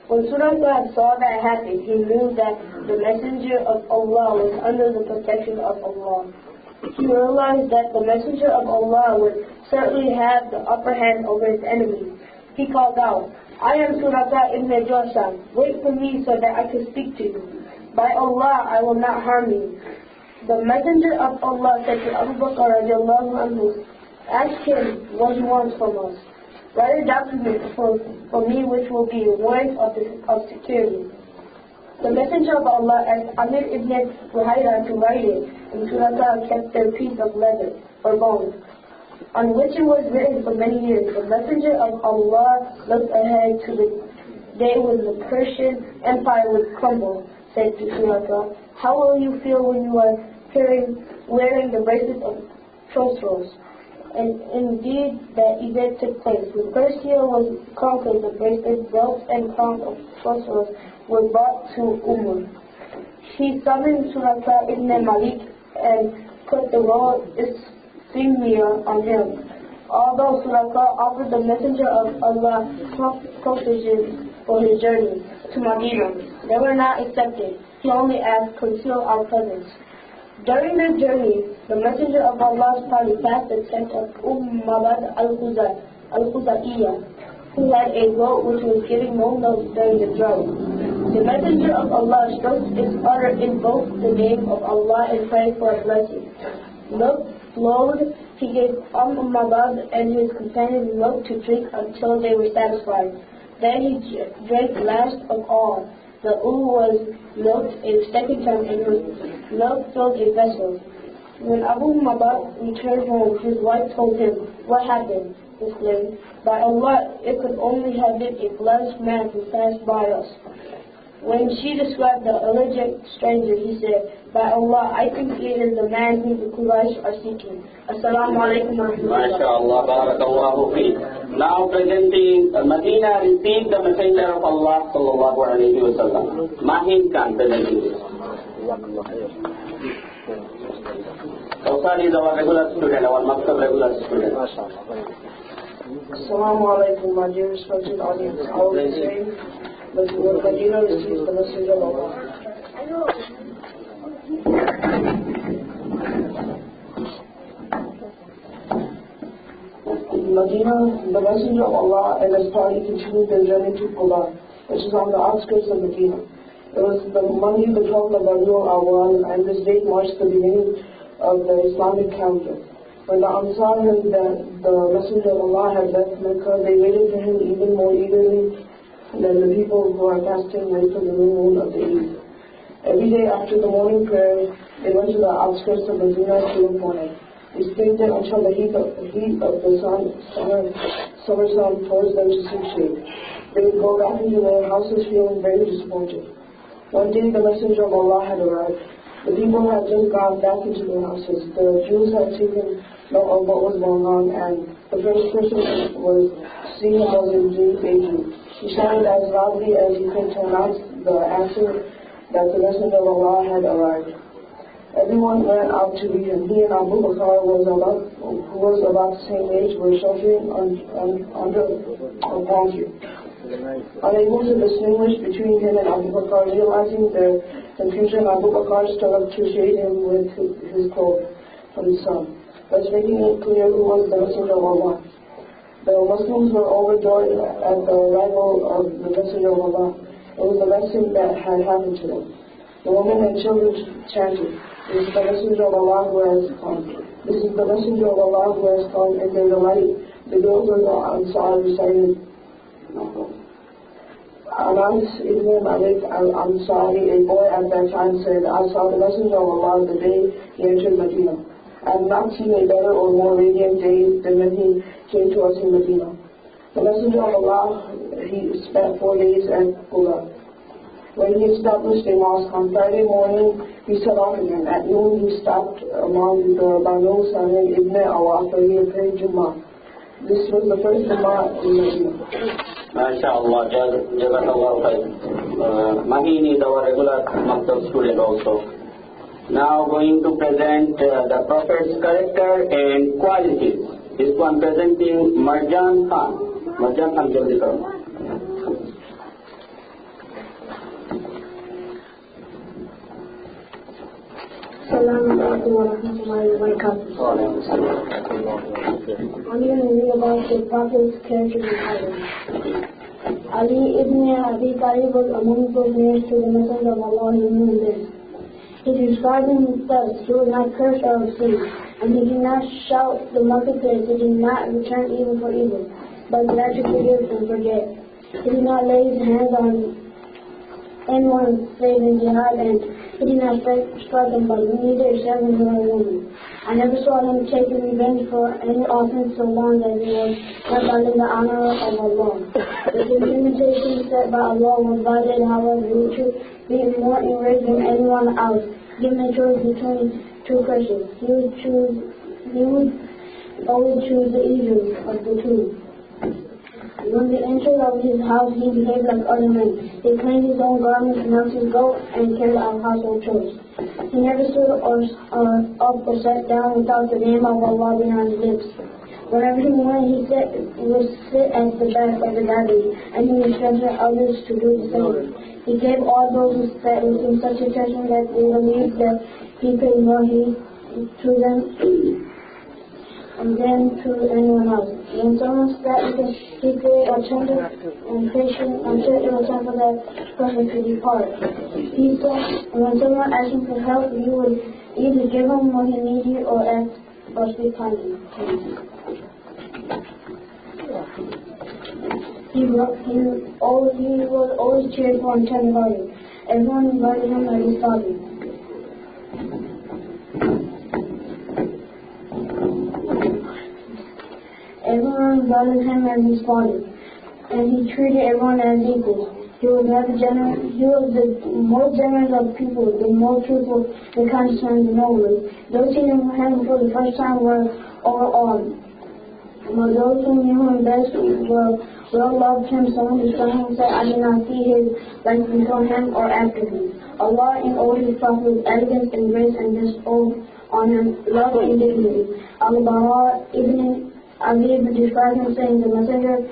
When Suraka saw that happen, he knew that the Messenger of Allah was under the protection of Allah. He realized that the Messenger of Allah would certainly have the upper hand over his enemies. He called out, "I am Suraka ibn Jawsham. Wait for me so that I can speak to you. By Allah, I will not harm you." The Messenger of Allah said to Abu Bakr radiallahu anhu, "Ask him what he wants from us. Write a document for, for me which will be a warrant of, the, of security." The Messenger of Allah asked Amir ibn Buhaira to write it, and Suraka kept their piece of leather, or bone, on which it was written for many years. The Messenger of Allah looked ahead to the day when the Persian Empire would crumble, said to Suraka, "How will you feel when you are carrying, wearing the bracelets of Chosroes?" And indeed, that event took place. When Persia was conquered, the bracelets, belts, and crown of Chosroes were brought to Umar. He summoned Suraka ibn Malik and put the royal insignia on him. Although Suraka offered the Messenger of Allah pro- provisions for his journey to Medina, they were not accepted. He only asked, "Conceal our presence." During their journey, the Messenger of Allah's party passed the tent of Umm Mabad al-Khuzai, al-Khuzaiya, who had a goat which was giving no milk during the drought. The Messenger of Allah stroked its udder, invoked the name of Allah, and prayed for a blessing. Milk flowed. He gave Umm Mabad and his companion milk to drink until they were satisfied. Then he dr- drank last of all. The ul was milked a second time, and when milk filled a vessel. When Abu Mabad returned home, his wife told him, "What happened?" He exclaimed, "By Allah, it could only have been a blessed man who passed by us." When she described the alleged stranger, he said, "By Allah, I think it is the man whom the Quraysh are seeking." Assalamu alaikum wa rahmatullah. MashaAllah, barakallahu feek. Now presenting, uh, Medina received the Messenger of Allah sallallahu alaihi wasallam. Mahin Khan presenting this. Kausar is our regular student, our Maktab regular student. Assalamu alaikum, my dear respected audience. I will be saying that when Medina receives the Messenger of Allah. In Medina, the Messenger of Allah and his party continued their journey to Quba, which is on the outskirts of Medina. It was the Monday, the twelfth of Rabiul Awwal, and this date marks the beginning of the Islamic calendar. When the Ansar heard that the Messenger of Allah had left Mecca, they waited for him even more eagerly than the people who are fasting wait for the new moon of the Eid. Every day after the morning prayer, they went to the outskirts of Medina to look for him. They stayed there until the heat of, the heat of the sun, summer, summer sun forced them to seek shade. They would go back into their houses feeling very disappointed. One day the messenger of Allah had arrived. The people had just gone back into their houses. The Jews had taken note of what was going on, and the first person was seeing was indeed a Jew. He shouted as loudly as he could to announce the answer that the messenger of Allah had arrived. Everyone ran out to meet him. He and Abu Bakr was about, who was about the same age, were sheltering un, un, under a palm tree. Unable to distinguish between him and Abu Bakr, realizing their confusion, Abu Bakr stood up to shade him with his, his cloak from the sun, thus making it clear who was the messenger of Allah. The Muslims were overjoyed at the arrival of the messenger of Allah. It was the best thing that had happened to them. The women and children chanted, "This is the messenger of Allah who has come. This is the messenger of Allah who has come," in their delight. The girls of the Ansar recited. Anas ibn Malik al-Ansari, a boy at that time, said, "I saw the messenger of Allah the day he entered Medina. I have not seen a better or more radiant day than when he came to us in Medina." The messenger of Allah, he spent four days at Quba. When he established a mosque on Friday morning, he set off again. At noon, he stopped among the Banu Salim ibn Awaf, where he prayed Jummah. This was the first Jummah in Medina. MashaAllah, jaz- jazakallah khair. Uh, Mahin is our regular Maktab student also. Now going to present uh, the Prophet's character and qualities. This one presenting Marjan Khan. Marjan Khan, jaldi karo. Assalamu alaikum wa rahmatullahi wa barakatuh. I'm going to read about the Prophet's character and qualities. Ali ibn Abi Talib was among those nearest to the Messenger of Allah in the day. He described him thus: "He would not curse or obscene, and he did not shout the marketplace. He did not return evil for evil, but retributive and forget. He did not lay his hands on anyone save in jihad, and he did not strike, strike them, but neither a servant nor a woman. I never saw him take revenge for any offense so long as he was not violating the honor of Allah. If the limitation set by Allah was violated, however, he would be more enraged than anyone else, given a choice between two curses. He would choose, he would always choose the easier of the two. When they entered of his house, he behaved like other men. He cleaned his own garments, milked his goat, and carried out household chores. He never stood or, or up or sat down without the name of Allah being on his lips. Whenever he went, he sat, would sit at the back of the gathering, and he instructed others to do the same. He gave all those who sat with him such attention that they believed that he paid more heed to them and then to anyone else. When someone sat with a secret or tender and patient and certain attempt for that person to depart. He said, when someone asked him for help, you would either give him what he needed or ask or speak kindly. He, wa- he, always, he was always cheerful and tender-hearted. Everyone invited him at his party. Everyone invited him at his party, and he treated everyone as equals. He was never generous. He was the most generous of people, the most truthful, the kindest, and the noblest. Those who knew him for the first time were overawed. But those who knew him best were well loved him. Someone described him said, "I did not see his like before him or after him." Allah in all his prophets, elegance and grace and bestowed on him love and dignity. Al-Bara ibn Azib described him saying, "The messenger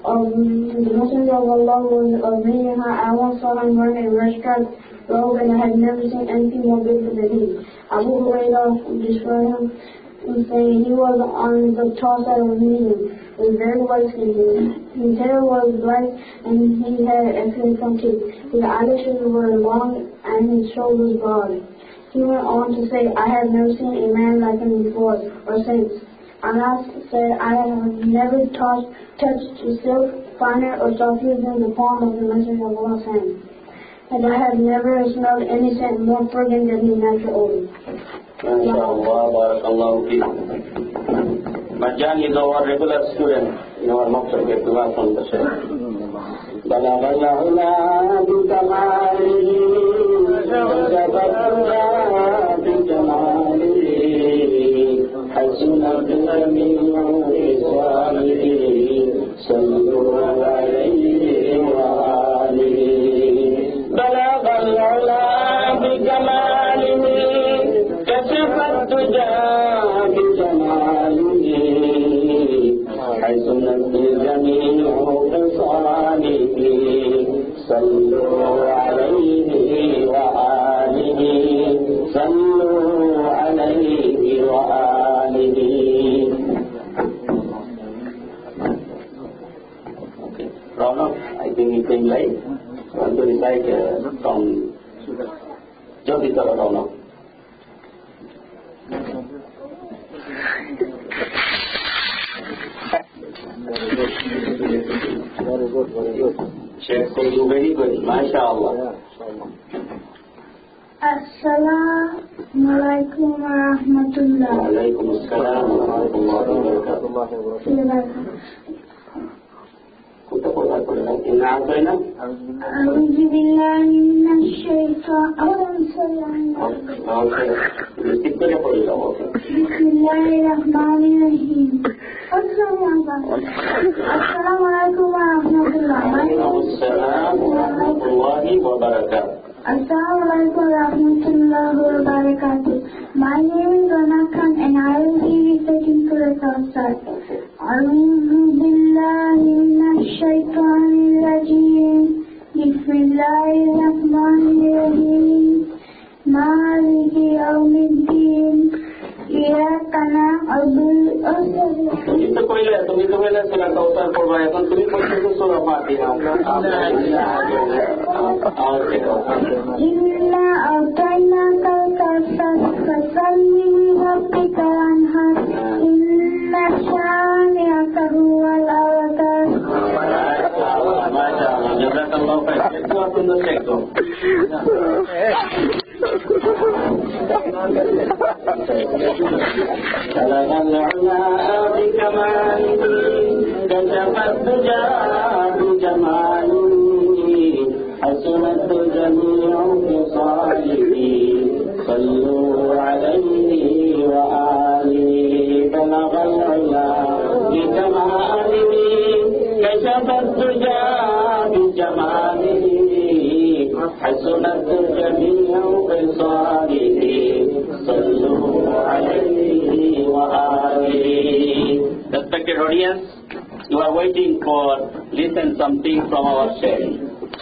of the messenger of Allah was of Medina. I once saw him wearing a red striped robe, and I had never seen anything more beautiful than him." Abu Hurairah described him saying, "He was on the tall side of Medina, with very white skin. His hair was black, and he had excellent front teeth. His eyelashes were long, and his shoulders broad." He went on to say, "I have never seen a man like him before or since." Anas said, "I have never touched, touched a silk finer or softer than the palm of the Messenger of Allah's hand. And I have never smelled any scent more fragrant than his natural odor." MashaAllah, barakallahu feekum. Marjan is our regular student. নেওয়ার মকসদ একটু আসুন দেশে। بلغ العلا بكماله، كشف الدجى بجماله، حسنت جميع خصاله، صلوا عليه وآله. بلغ العلا بكماله، كشف الدجى بجماله، حسنت جميع خصاله، صلوا عليه وآله، صلوا عليه وآله. Okay. Ronak, I think you can, like, want to recite, uh, from Jyoti Tara Ronak. Sheikh Sayyid, very good, mashallah. السلام عليكم ورحمة الله. وعليكم السلام ورحمة الله وبركاته. কোনটা পড়বা? পড়ে দাও। إنا أعطيناك. أعوذ بالله من الشيطان. Okay. ঠিক করে পড়ে দাও। Okay. بسم الله الرحمن الرحيم. السلام عليكم ورحمة الله. وعليكم السلام ورحمة الله وبركاته. السلام عليكم ورحمة الله وبركاته. My name is Ronak Khan and I will be reciting Surah Kawthar. أعوذ بالله من الشيطان الرجيم. بسم الله الرحمن الرحيم. مالك يوم الدين. إياك نعبد. তুমি তো কইলে, তুমি তো কইলে সূরা কাউসার পড়বা, এখন তুমি পড়তেছো সূরা ফাতিহা। Okay, okay. إنا أعطيناك الكوثر، فصل لربك وانحر، إن شانئك هو الأبتر. মাশাআল্লাহ, মাশাআল্লাহ, জাযাকাল্লাহু খাইরান। একটু আসুন তো একটু। بلغ العلا بكماله، كشف الدجى بجماله، حسنت جميع خصاله، صلوا عليه وآله. بلغ العلا بكماله، كشف الدجى بجماله، حسنت جميع خصاله، صلوا عليه وآله. Respected audience, you are waiting for listen something from our Sheikh.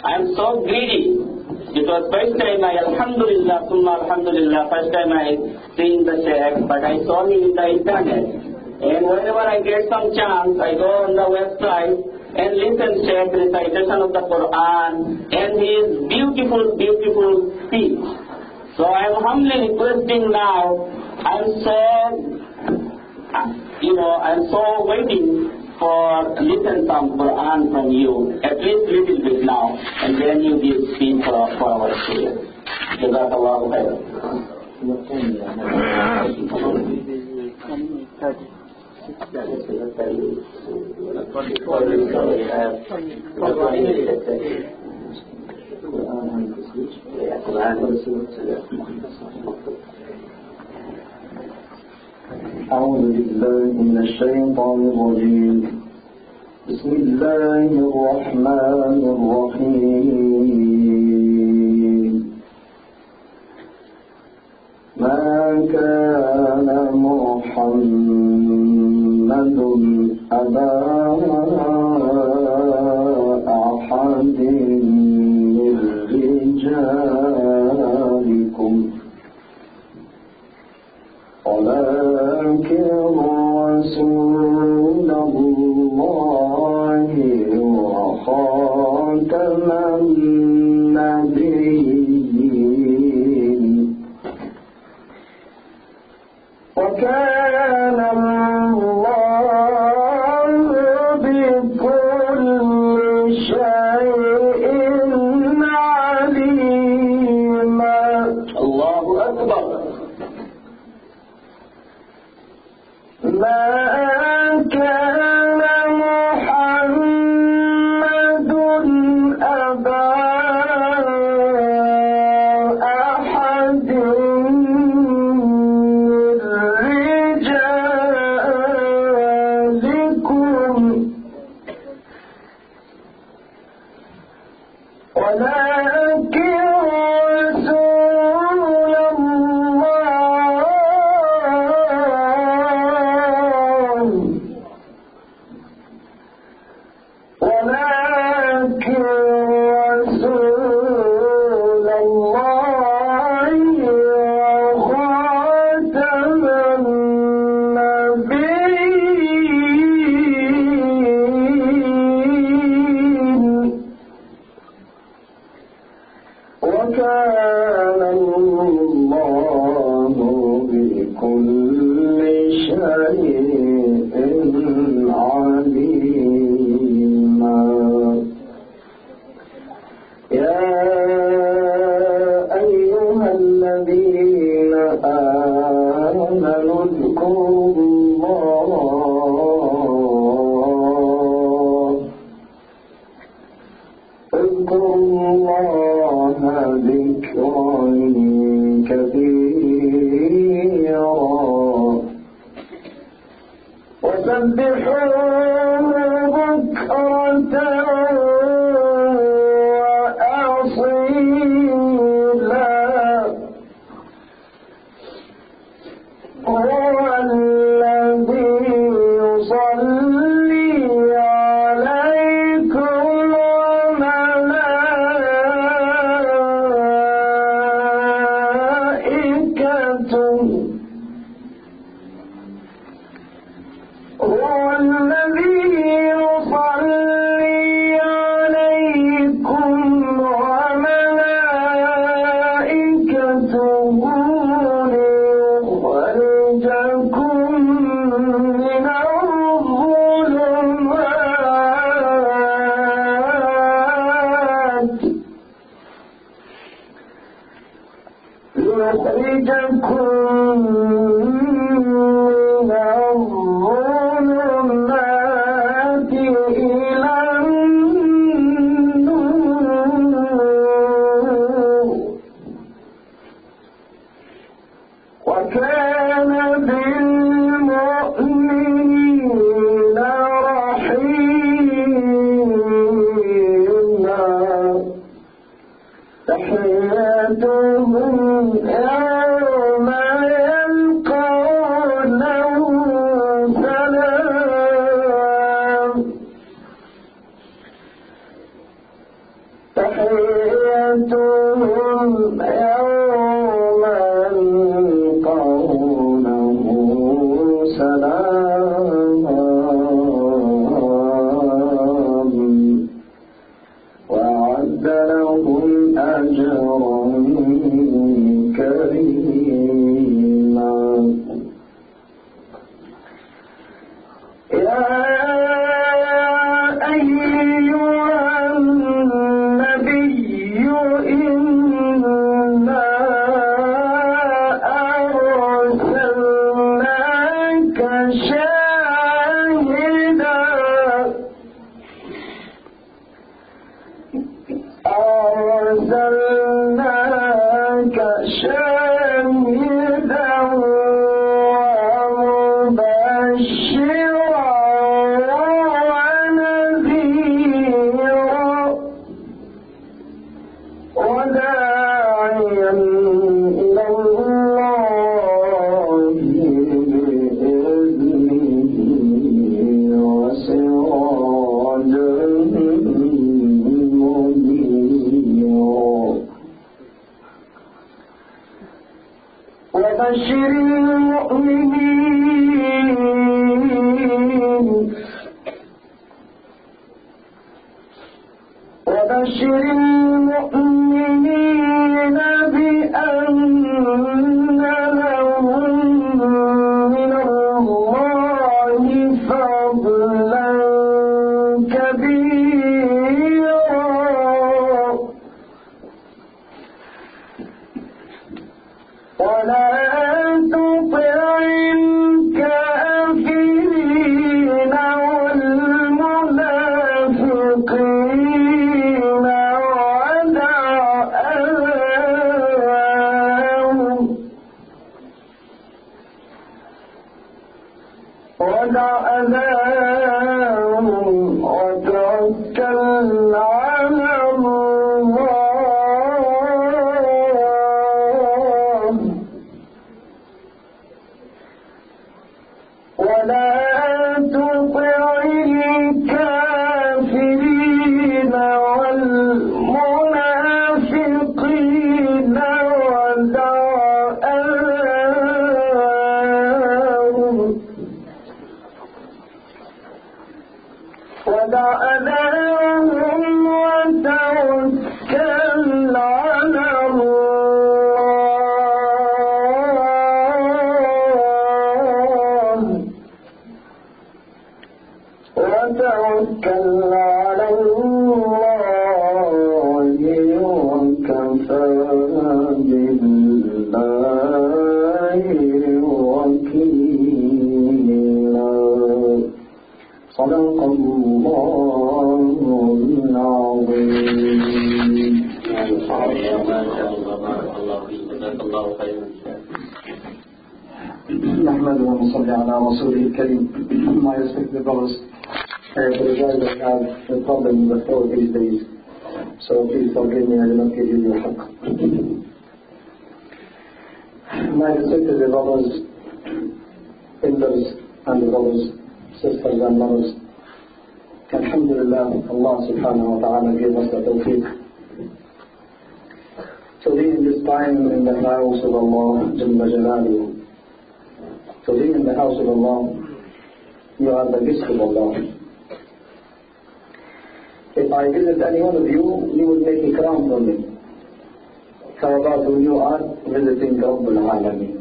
I am so greedy because first time I, Alhamdulillah, Summa Alhamdulillah, first time I seen the Sheikh, but I saw him in the internet. And whenever I get some chance, I go on the website and listen Sheikh recitation of the Quran and his beautiful, beautiful speech. So I am humbly requesting now, I am so, you know, I am so waiting for listen some Quran from you, at least little bit now, and then you give speech for, for our students. جزاك الله خيرا. أعوذ بالله من الشيطان الرجيم. بسم الله الرحمن الرحيم. ما كان محمد أبا أحد من رجالكم ولكن رسول الله وخاتم النبيين وكان الله بكل شيء عليما. الله أكبر. ما كان وكان الله بكل شيء عليما. يا أيها الذين آمنوا اذكروا الله، اذكروا الله ذكرا كثيرا. وسبحوه بكرة وأصيلا. هو الذي يصلي عليكم وملائكته، هو الذي يصلي عليكم وملائكته ليخرجكم من الظلمات ليخرجكم من الظلمات إلى النور، وكان بالمؤمنين رحيما. تحيتهم يوم يلقونه سلام. تحيتهم يوم يلقونه سلام. وأعد لهم أجرا كريما. يا أيها النبي إنا أرسلناك شاهدا أرسلناك شاهدا ومبشرا ونذيرا وداعيا إلى الله بإذنه وسراجا منيرا. وبشر المؤمنين وبشر المؤمنين بأن لهم من الله فضلا كبيرا. ولا تطع الكافرين والمنافقين ودع أذاهم ودع أذاهم وتوكل على الله. ولا تطع الكافرين والمنافقين ودع أذاهم توكل على الله وكفى بالله وكيلا. صدق الله العظيم. ما شاء الله، بارك الله فيك، جزاك الله خيرا. نحمده ونصلي على رسوله الكريم. My respected brothers, I apologize, I have a problem with the throat these days, so please forgive me, I will not give you your حق. My respected brothers, elders and brothers, sisters and mothers, Alhamdulillah, Allah subhanahu wa ta'ala gave us the tawfiq to be in this time in the house of Allah Jalla Jalaluhu. To be in the house of Allah, you are the guest of Allah. If I visit any one of you, you will make ikram for me. How about when you are visiting Rabbul Alameen?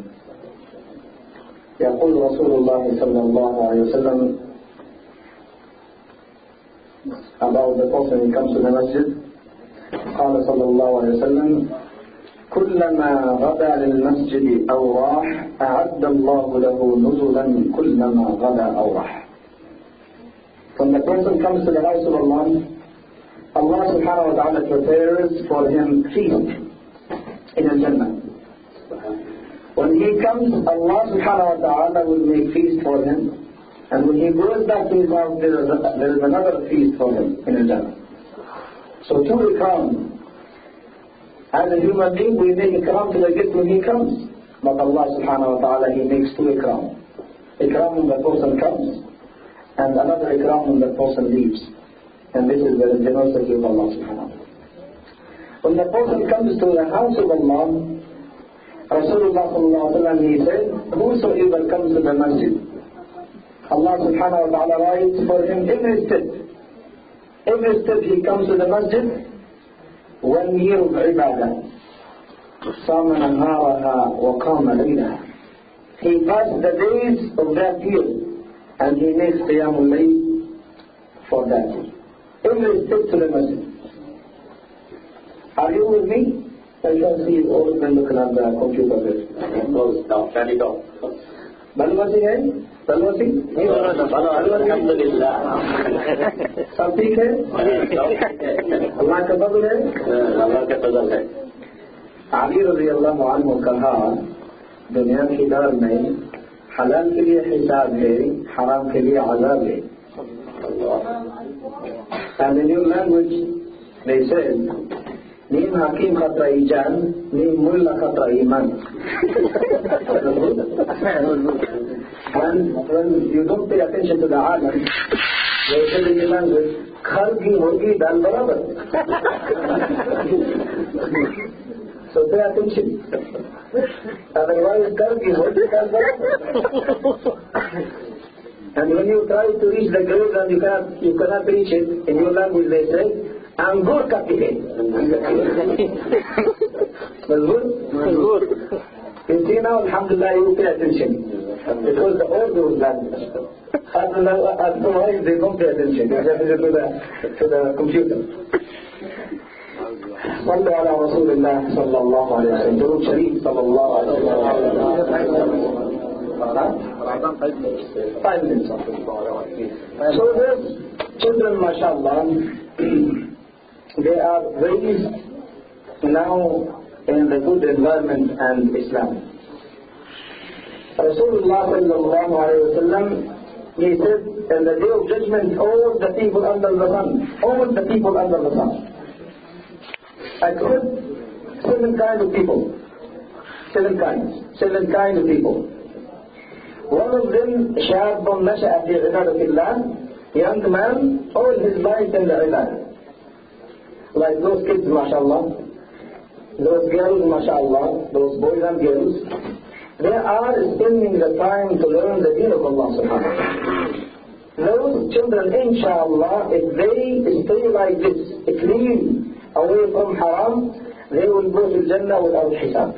يقول رسول الله صلى الله عليه وسلم about the person who comes to the masjid. قال صلى الله عليه وسلم: كلما غدا للمسجد أو راح أعد الله له نزلا كلما غدا أو راح. When the person comes to the house of Allah, Allah subhanahu wa ta'ala prepares for him feast in Al-Jannah. When he comes, Allah subhanahu wa ta'ala will make feast for him. And when he goes back to his house, there is, a, there is another feast for him in Al-Jannah. So two ikram. As a human being, we make ikram to the guest when he comes. But Allah subhanahu wa ta'ala, he makes two ikram. Ikram when the person comes, and another ikram when the person leaves. And this is the generosity of Allah subhanahu wa ta'ala. When the person comes to the house of Allah, Rasulullah sallallahu alayhi wa sallam, he said, whosoever comes to the masjid, Allah subhanahu wa ta'ala writes for him every step. Every step he comes to the masjid, one year of ibadah. صام نهارها وقام ليلها. He fasts the days of that year and he makes Qiyamul Layl for that. Every step to the masjid. Are you with me? I can see all of them looking at the computer there. Close down, turn it off. بلوتی ہے؟ بلوتی؟ الحمدللہ۔ سب ٹھیک ہے؟ اللہ کا فضل ہے؟ اللہ کا فضل ہے۔ علی رضی اللہ عنہ کہا، دنیا کی دار میں حلال کے لیے حساب ہے، حرام کے لیے عذاب ہے۔ And in your language, they said, نیم حکیم خطرہ ای جان، نیم ملا خطرہ ایمان. And when you don't pay attention to the alim, they say in your language, کھر گھی ہوگی دال برابر. So pay attention. Otherwise, کھر گھی ہوگی دال برابر. And when you try to reach the grave and you cannot, you cannot reach it, in your language they say, انگور کا پیے۔ مضبوط؟ مضبوط۔ You see now, alhamdulillah, you pay attention. Because the old rules that, otherwise they don't pay attention. They just to the, to the computer. صلوا على رسول الله صلى الله عليه وسلم. درود شريف صلى الله عليه وسلم. Huh? Five minutes. So those children, mashallah, they are raised now in the good environment and Islam. Rasulullah sallallahu alayhi wa sallam, he said, in the day of judgment, all the people under the sun, all the people under the sun, except seven kind of people, seven kinds, seven kind of people. One of them, شاب نشأ في عبادة الله, young man, all his life in the ibadah. Like those kids, mashallah, those girls, mashallah, those boys and girls, they are spending the time to learn the deen of Allah subhanahu wa ta'ala. Those children, inshallah, if they stay like this, clean, away from haram, they will go to Jannah without hisab.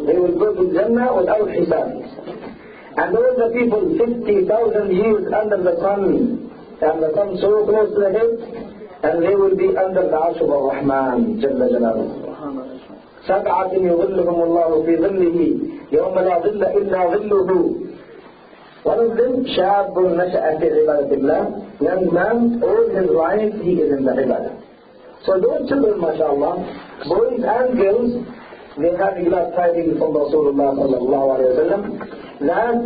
They will go to Jannah without hisab. And all the people fifty thousand years under the sun, And the sun so close to the head, and they will be under the Arsh of Ar-Rahman, Jalla Jalaluhu. سبعة يظلهم الله في ظله يوم لا ظل إلا ظله. One of them, شاب نشأ في عبادة الله, young man, all his life he is in the ibadah. So those children, mashallah, boys and girls, they have glad tidings from Rasulullah sallallahu alayhi wa sallam that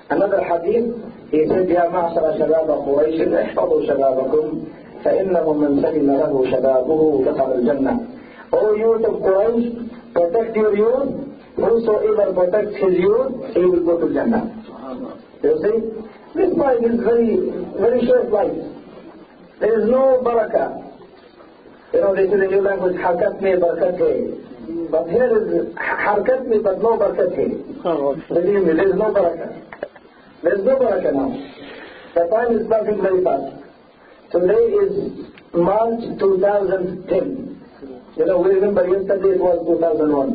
another hadith, he said, يا معشر شباب قريش احفظوا شبابكم فإنه من سلم له شبابه دخل الجنة. O youth of Quraysh, protect your youth. Whosoever protects his youth, he will go to Jannah. You see, this life is very, very short life. There is no barakah. You know, they say in your language, حرکت میں برکت ہے. But here is حرکت میں, but no برکت ہے. Believe me, there is no barakah. There is no barakah now. The time is passing very fast. Today is March two thousand ten. You know, we remember yesterday it was two thousand one.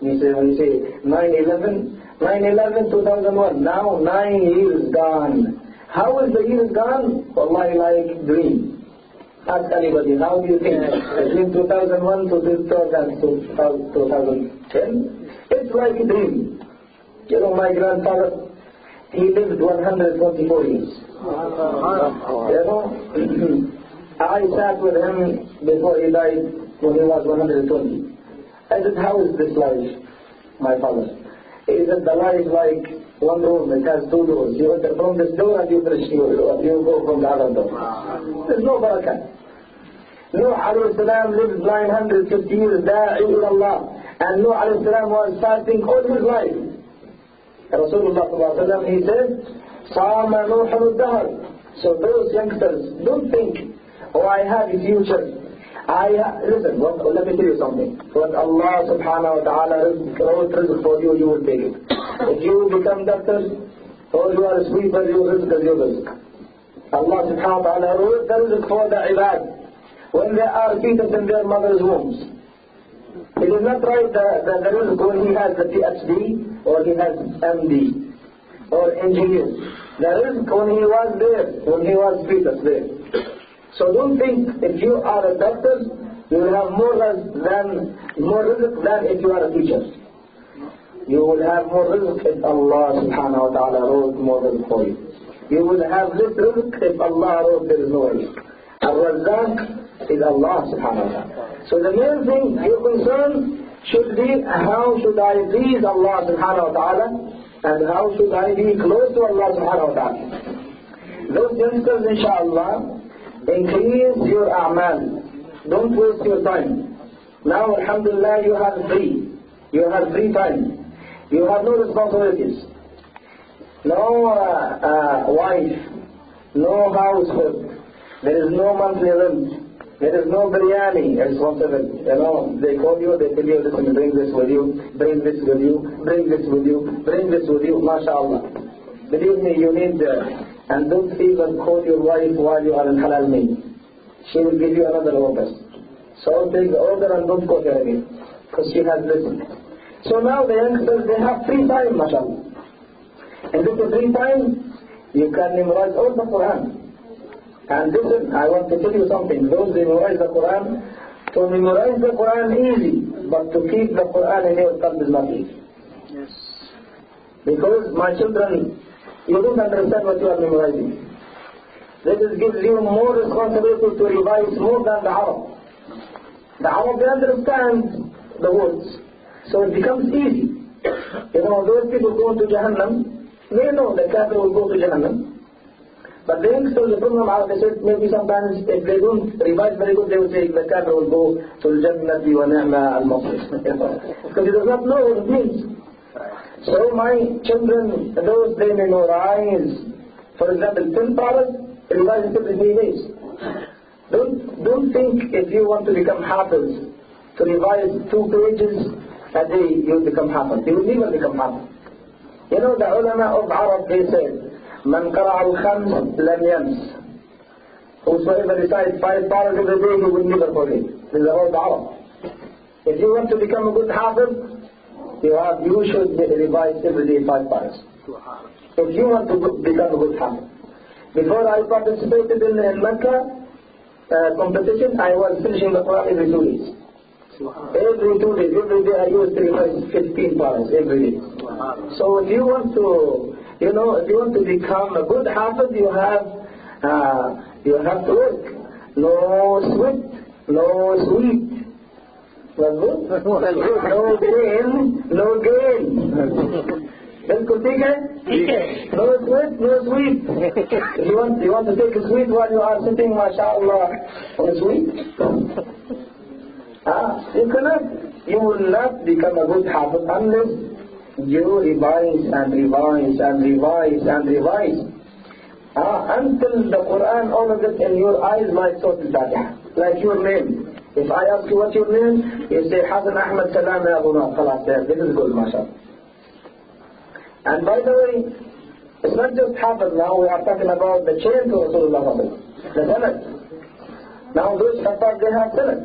You say, when you say nine eleven, nine eleven, two thousand one, now nine years gone. How is the years gone? Wallahi, like dream. Ask anybody, how do you think? Between two thousand one to two thousand, two thousand ten, it's like a dream. You know, my grandfather, he lived one hundred twenty-four years. You know, I sat with him before he died when he was one hundred twenty. I said, how is this life, my father? He said, the life like one room, it has two doors. You enter from this door and you finish, you, you go from the other door. There's no barakah. Nuh alayhi salam lived nine hundred fifty years, داعي إلى الله. And Nuh alayhi salam was fasting all his life. Rasulullah sallallahu alayhi wa sallam, he said, صام نوح الدهر. So those youngsters, don't think, oh, I have a future. I ha-, listen, what, let me tell you something. What Allah subhanahu wa ta'ala rizq, wrote rizq for you, you will take it. If you become doctor, or you are a sweeper, your rizq is your rizq. Allah subhanahu wa ta'ala wrote the rizq for the ibad when they are fetus in their mother's wombs. He did not write the, the, the rizq when he has the P H D or he has M D or engineer. The rizq when he was there, when he was fetus there. So don't think if you are a doctor, you will have more rizq than, more rizq than if you are a teacher. You will have more rizq if Allah subhanahu wa ta'ala wrote more rizq for you. You will have less rizq if Allah wrote there is no rizq. Ar-Razzaq is Allah subhanahu wa ta'ala. So the main thing, your concern should be, how should I please Allah subhanahu wa ta'ala, and how should I be close to Allah subhanahu wa ta'ala? Those youngsters, inshallah, increase your a'mal. Don't waste your time. Now, alhamdulillah, you have free. You have free time. You have no responsibilities. No, uh, uh, wife. No household. There is no monthly rent. There is no biryani responsible. You know, they call you, they tell you, listen, bring this with you, bring this with you, bring this with you, bring this with you. MashaAllah. Believe me, you need, uh, and don't even call your wife while you are in halal meal. She will give you another order. So take the order and don't go there again, 'cause she has listened. So now the youngsters, they have free time, mashallah. And this free time, you can memorize all the Quran. And listen, I want to tell you something. Those they memorize the Quran, to memorize the Quran easy, but to keep the Quran in your qalb is not easy. Yes. Because, my children, you don't understand what you are memorizing. That is, gives you more responsibility to revise more than the Arab. The Arab, they understand the words, so it becomes easy. You know, those people going to Jahannam, they know the kafir will go to Jahannam. But the youngsters, the problem, how they said, maybe sometimes if they don't revise very good, they will say, the kafir will go to Jannati wa ni'ma al-masir. Because he does not know what it means. So my children, those they memorize, for example, ten paras, revise it every three days. Don't, don't think if you want to become hafiz, to revise two pages a day, you will become hafiz. You will never become hafiz. You know, the ulama of Arab, they said, من قرأ الخمس لم ينس. Whosoever recites five paras every day, he will never forget. This is about the Arab. If you want to become a good hafiz, you have, you should revise every day five paras. If you want to become a good hafiz. Before I participated in, in Mecca uh, competition, I was finishing the Quran every two days. Every two days, every day I used to revise fifteen paras every day. So if you want to, you know, if you want to become a good hafiz, you have, uh, you have to work. No sweat, no sweat. That's good. No gain, no gain. बिल्कुल ठीक है? ठीक है। No sweat, no sweat. You want, you want to take a sweat while you are sitting, mashallah, on a sweat? Ah, you cannot, you will not become a good hafiz unless you revise and revise and revise and revise. Ah, until the Quran, all of it in your eyes, like Surah Al-Fatiha, like your name. If I ask you what's your name, you say Hassan Ahmed Salam Abuna. خلاص, yeah, this is good, mashallah. And by the way, it's not just hafiz now, we are talking about the chain to Rasulullah, the sanad. Now those Khattab, they have sanad.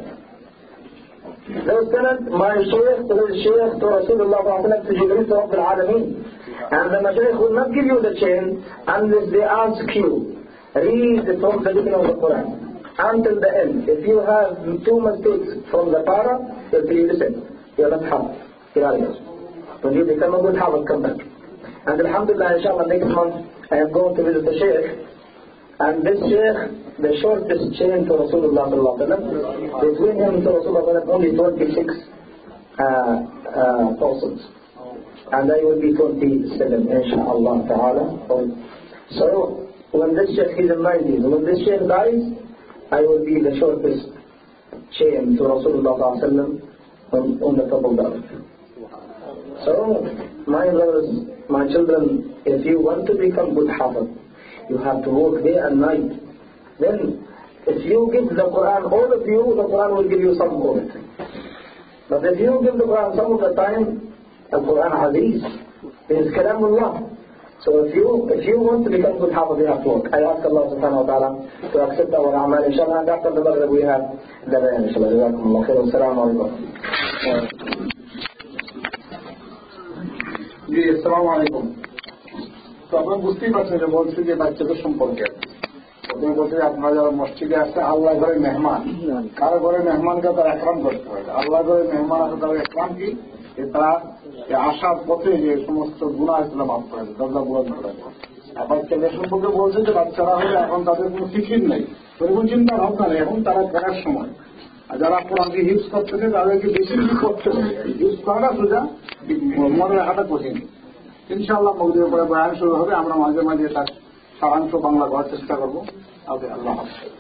Those sanad, my shaykh to his shaykh to Rasulullah صلى الله عليه وسلم to Jibreel to Rabbil Alameen. And the mashayikh will not give you the chain unless they ask you, read from the beginning of the Quran until the end. If you have two mistakes from the para, they'll say, listen, you're not hafiz. You're not hafiz. When you become a good hafiz, come back. And alhamdulillah, inshallah, next month I am going to visit the shaykh. And this shaykh, the shortest chain to Rasulullah صلى الله عليه وسلم, between him to Rasulullah صلى الله عليه وسلم only twenty-six uh, uh, persons. And I will be twenty-seven, inshallah ta'ala. So, when this shaykh is in nineties, when this shaykh dies, I will be the shortest chain to Rasulullah صلى الله عليه وسلم on, on the top of the earth. So, my brothers, my children, if you want to become good hafiz, you have to work day and night. Then, if you give the Quran all of you, the Quran will give you some of it. But if you give the Quran some of the time, the Quran Aziz, it is Kalamullah. So if you, if you want to become good hafiz, you have to work. I ask Allah سبحانه وتعالى to accept our amal, inshallah, and after the Maghrib we have the bayan, inshallah. جزاكم الله خيرا. السلام عليكم. জি, আসসালামু আলাইকুম। তো আপনারা বুঝতেই পারছেন যে বলছি যে বাচ্চাদের সম্পর্কে। প্রথমে বলছি যে আপনারা যারা মসজিদে আসছে, আল্লাহ ঘরে মেহমান, কারো ঘরে মেহমানকে তারা একরাম করতে হয়। আল্লাহ ঘরে মেহমান আছে, তারা একরাম কি? যে তারা এই আসার পথে যে সমস্ত গুনাহ ছিল মাফ করে দেয়, দরজা বুলন্দ করে দেয়। আর বাচ্চাদের সম্পর্কে বলছে যে বাচ্চারা হলে এখন তাদের কোনো ফিকির নেই, কোনো চিন্তা ভাবনা নেই, এখন তারা পড়ার সময়। আর যারা কোরআন হিফজ করতেছে তাদেরকে বেশি বেশি করতে হবে। হিফজ করাটা সোজা, মনে রাখাটা কঠিন। ইনশাআল্লাহ মগরিবের পরে বয়ান শুরু হবে, আমরা মাঝে মাঝে তার সারাংশ বাংলা করার চেষ্টা করবো। ওকে, আল্লাহ হাফেজ।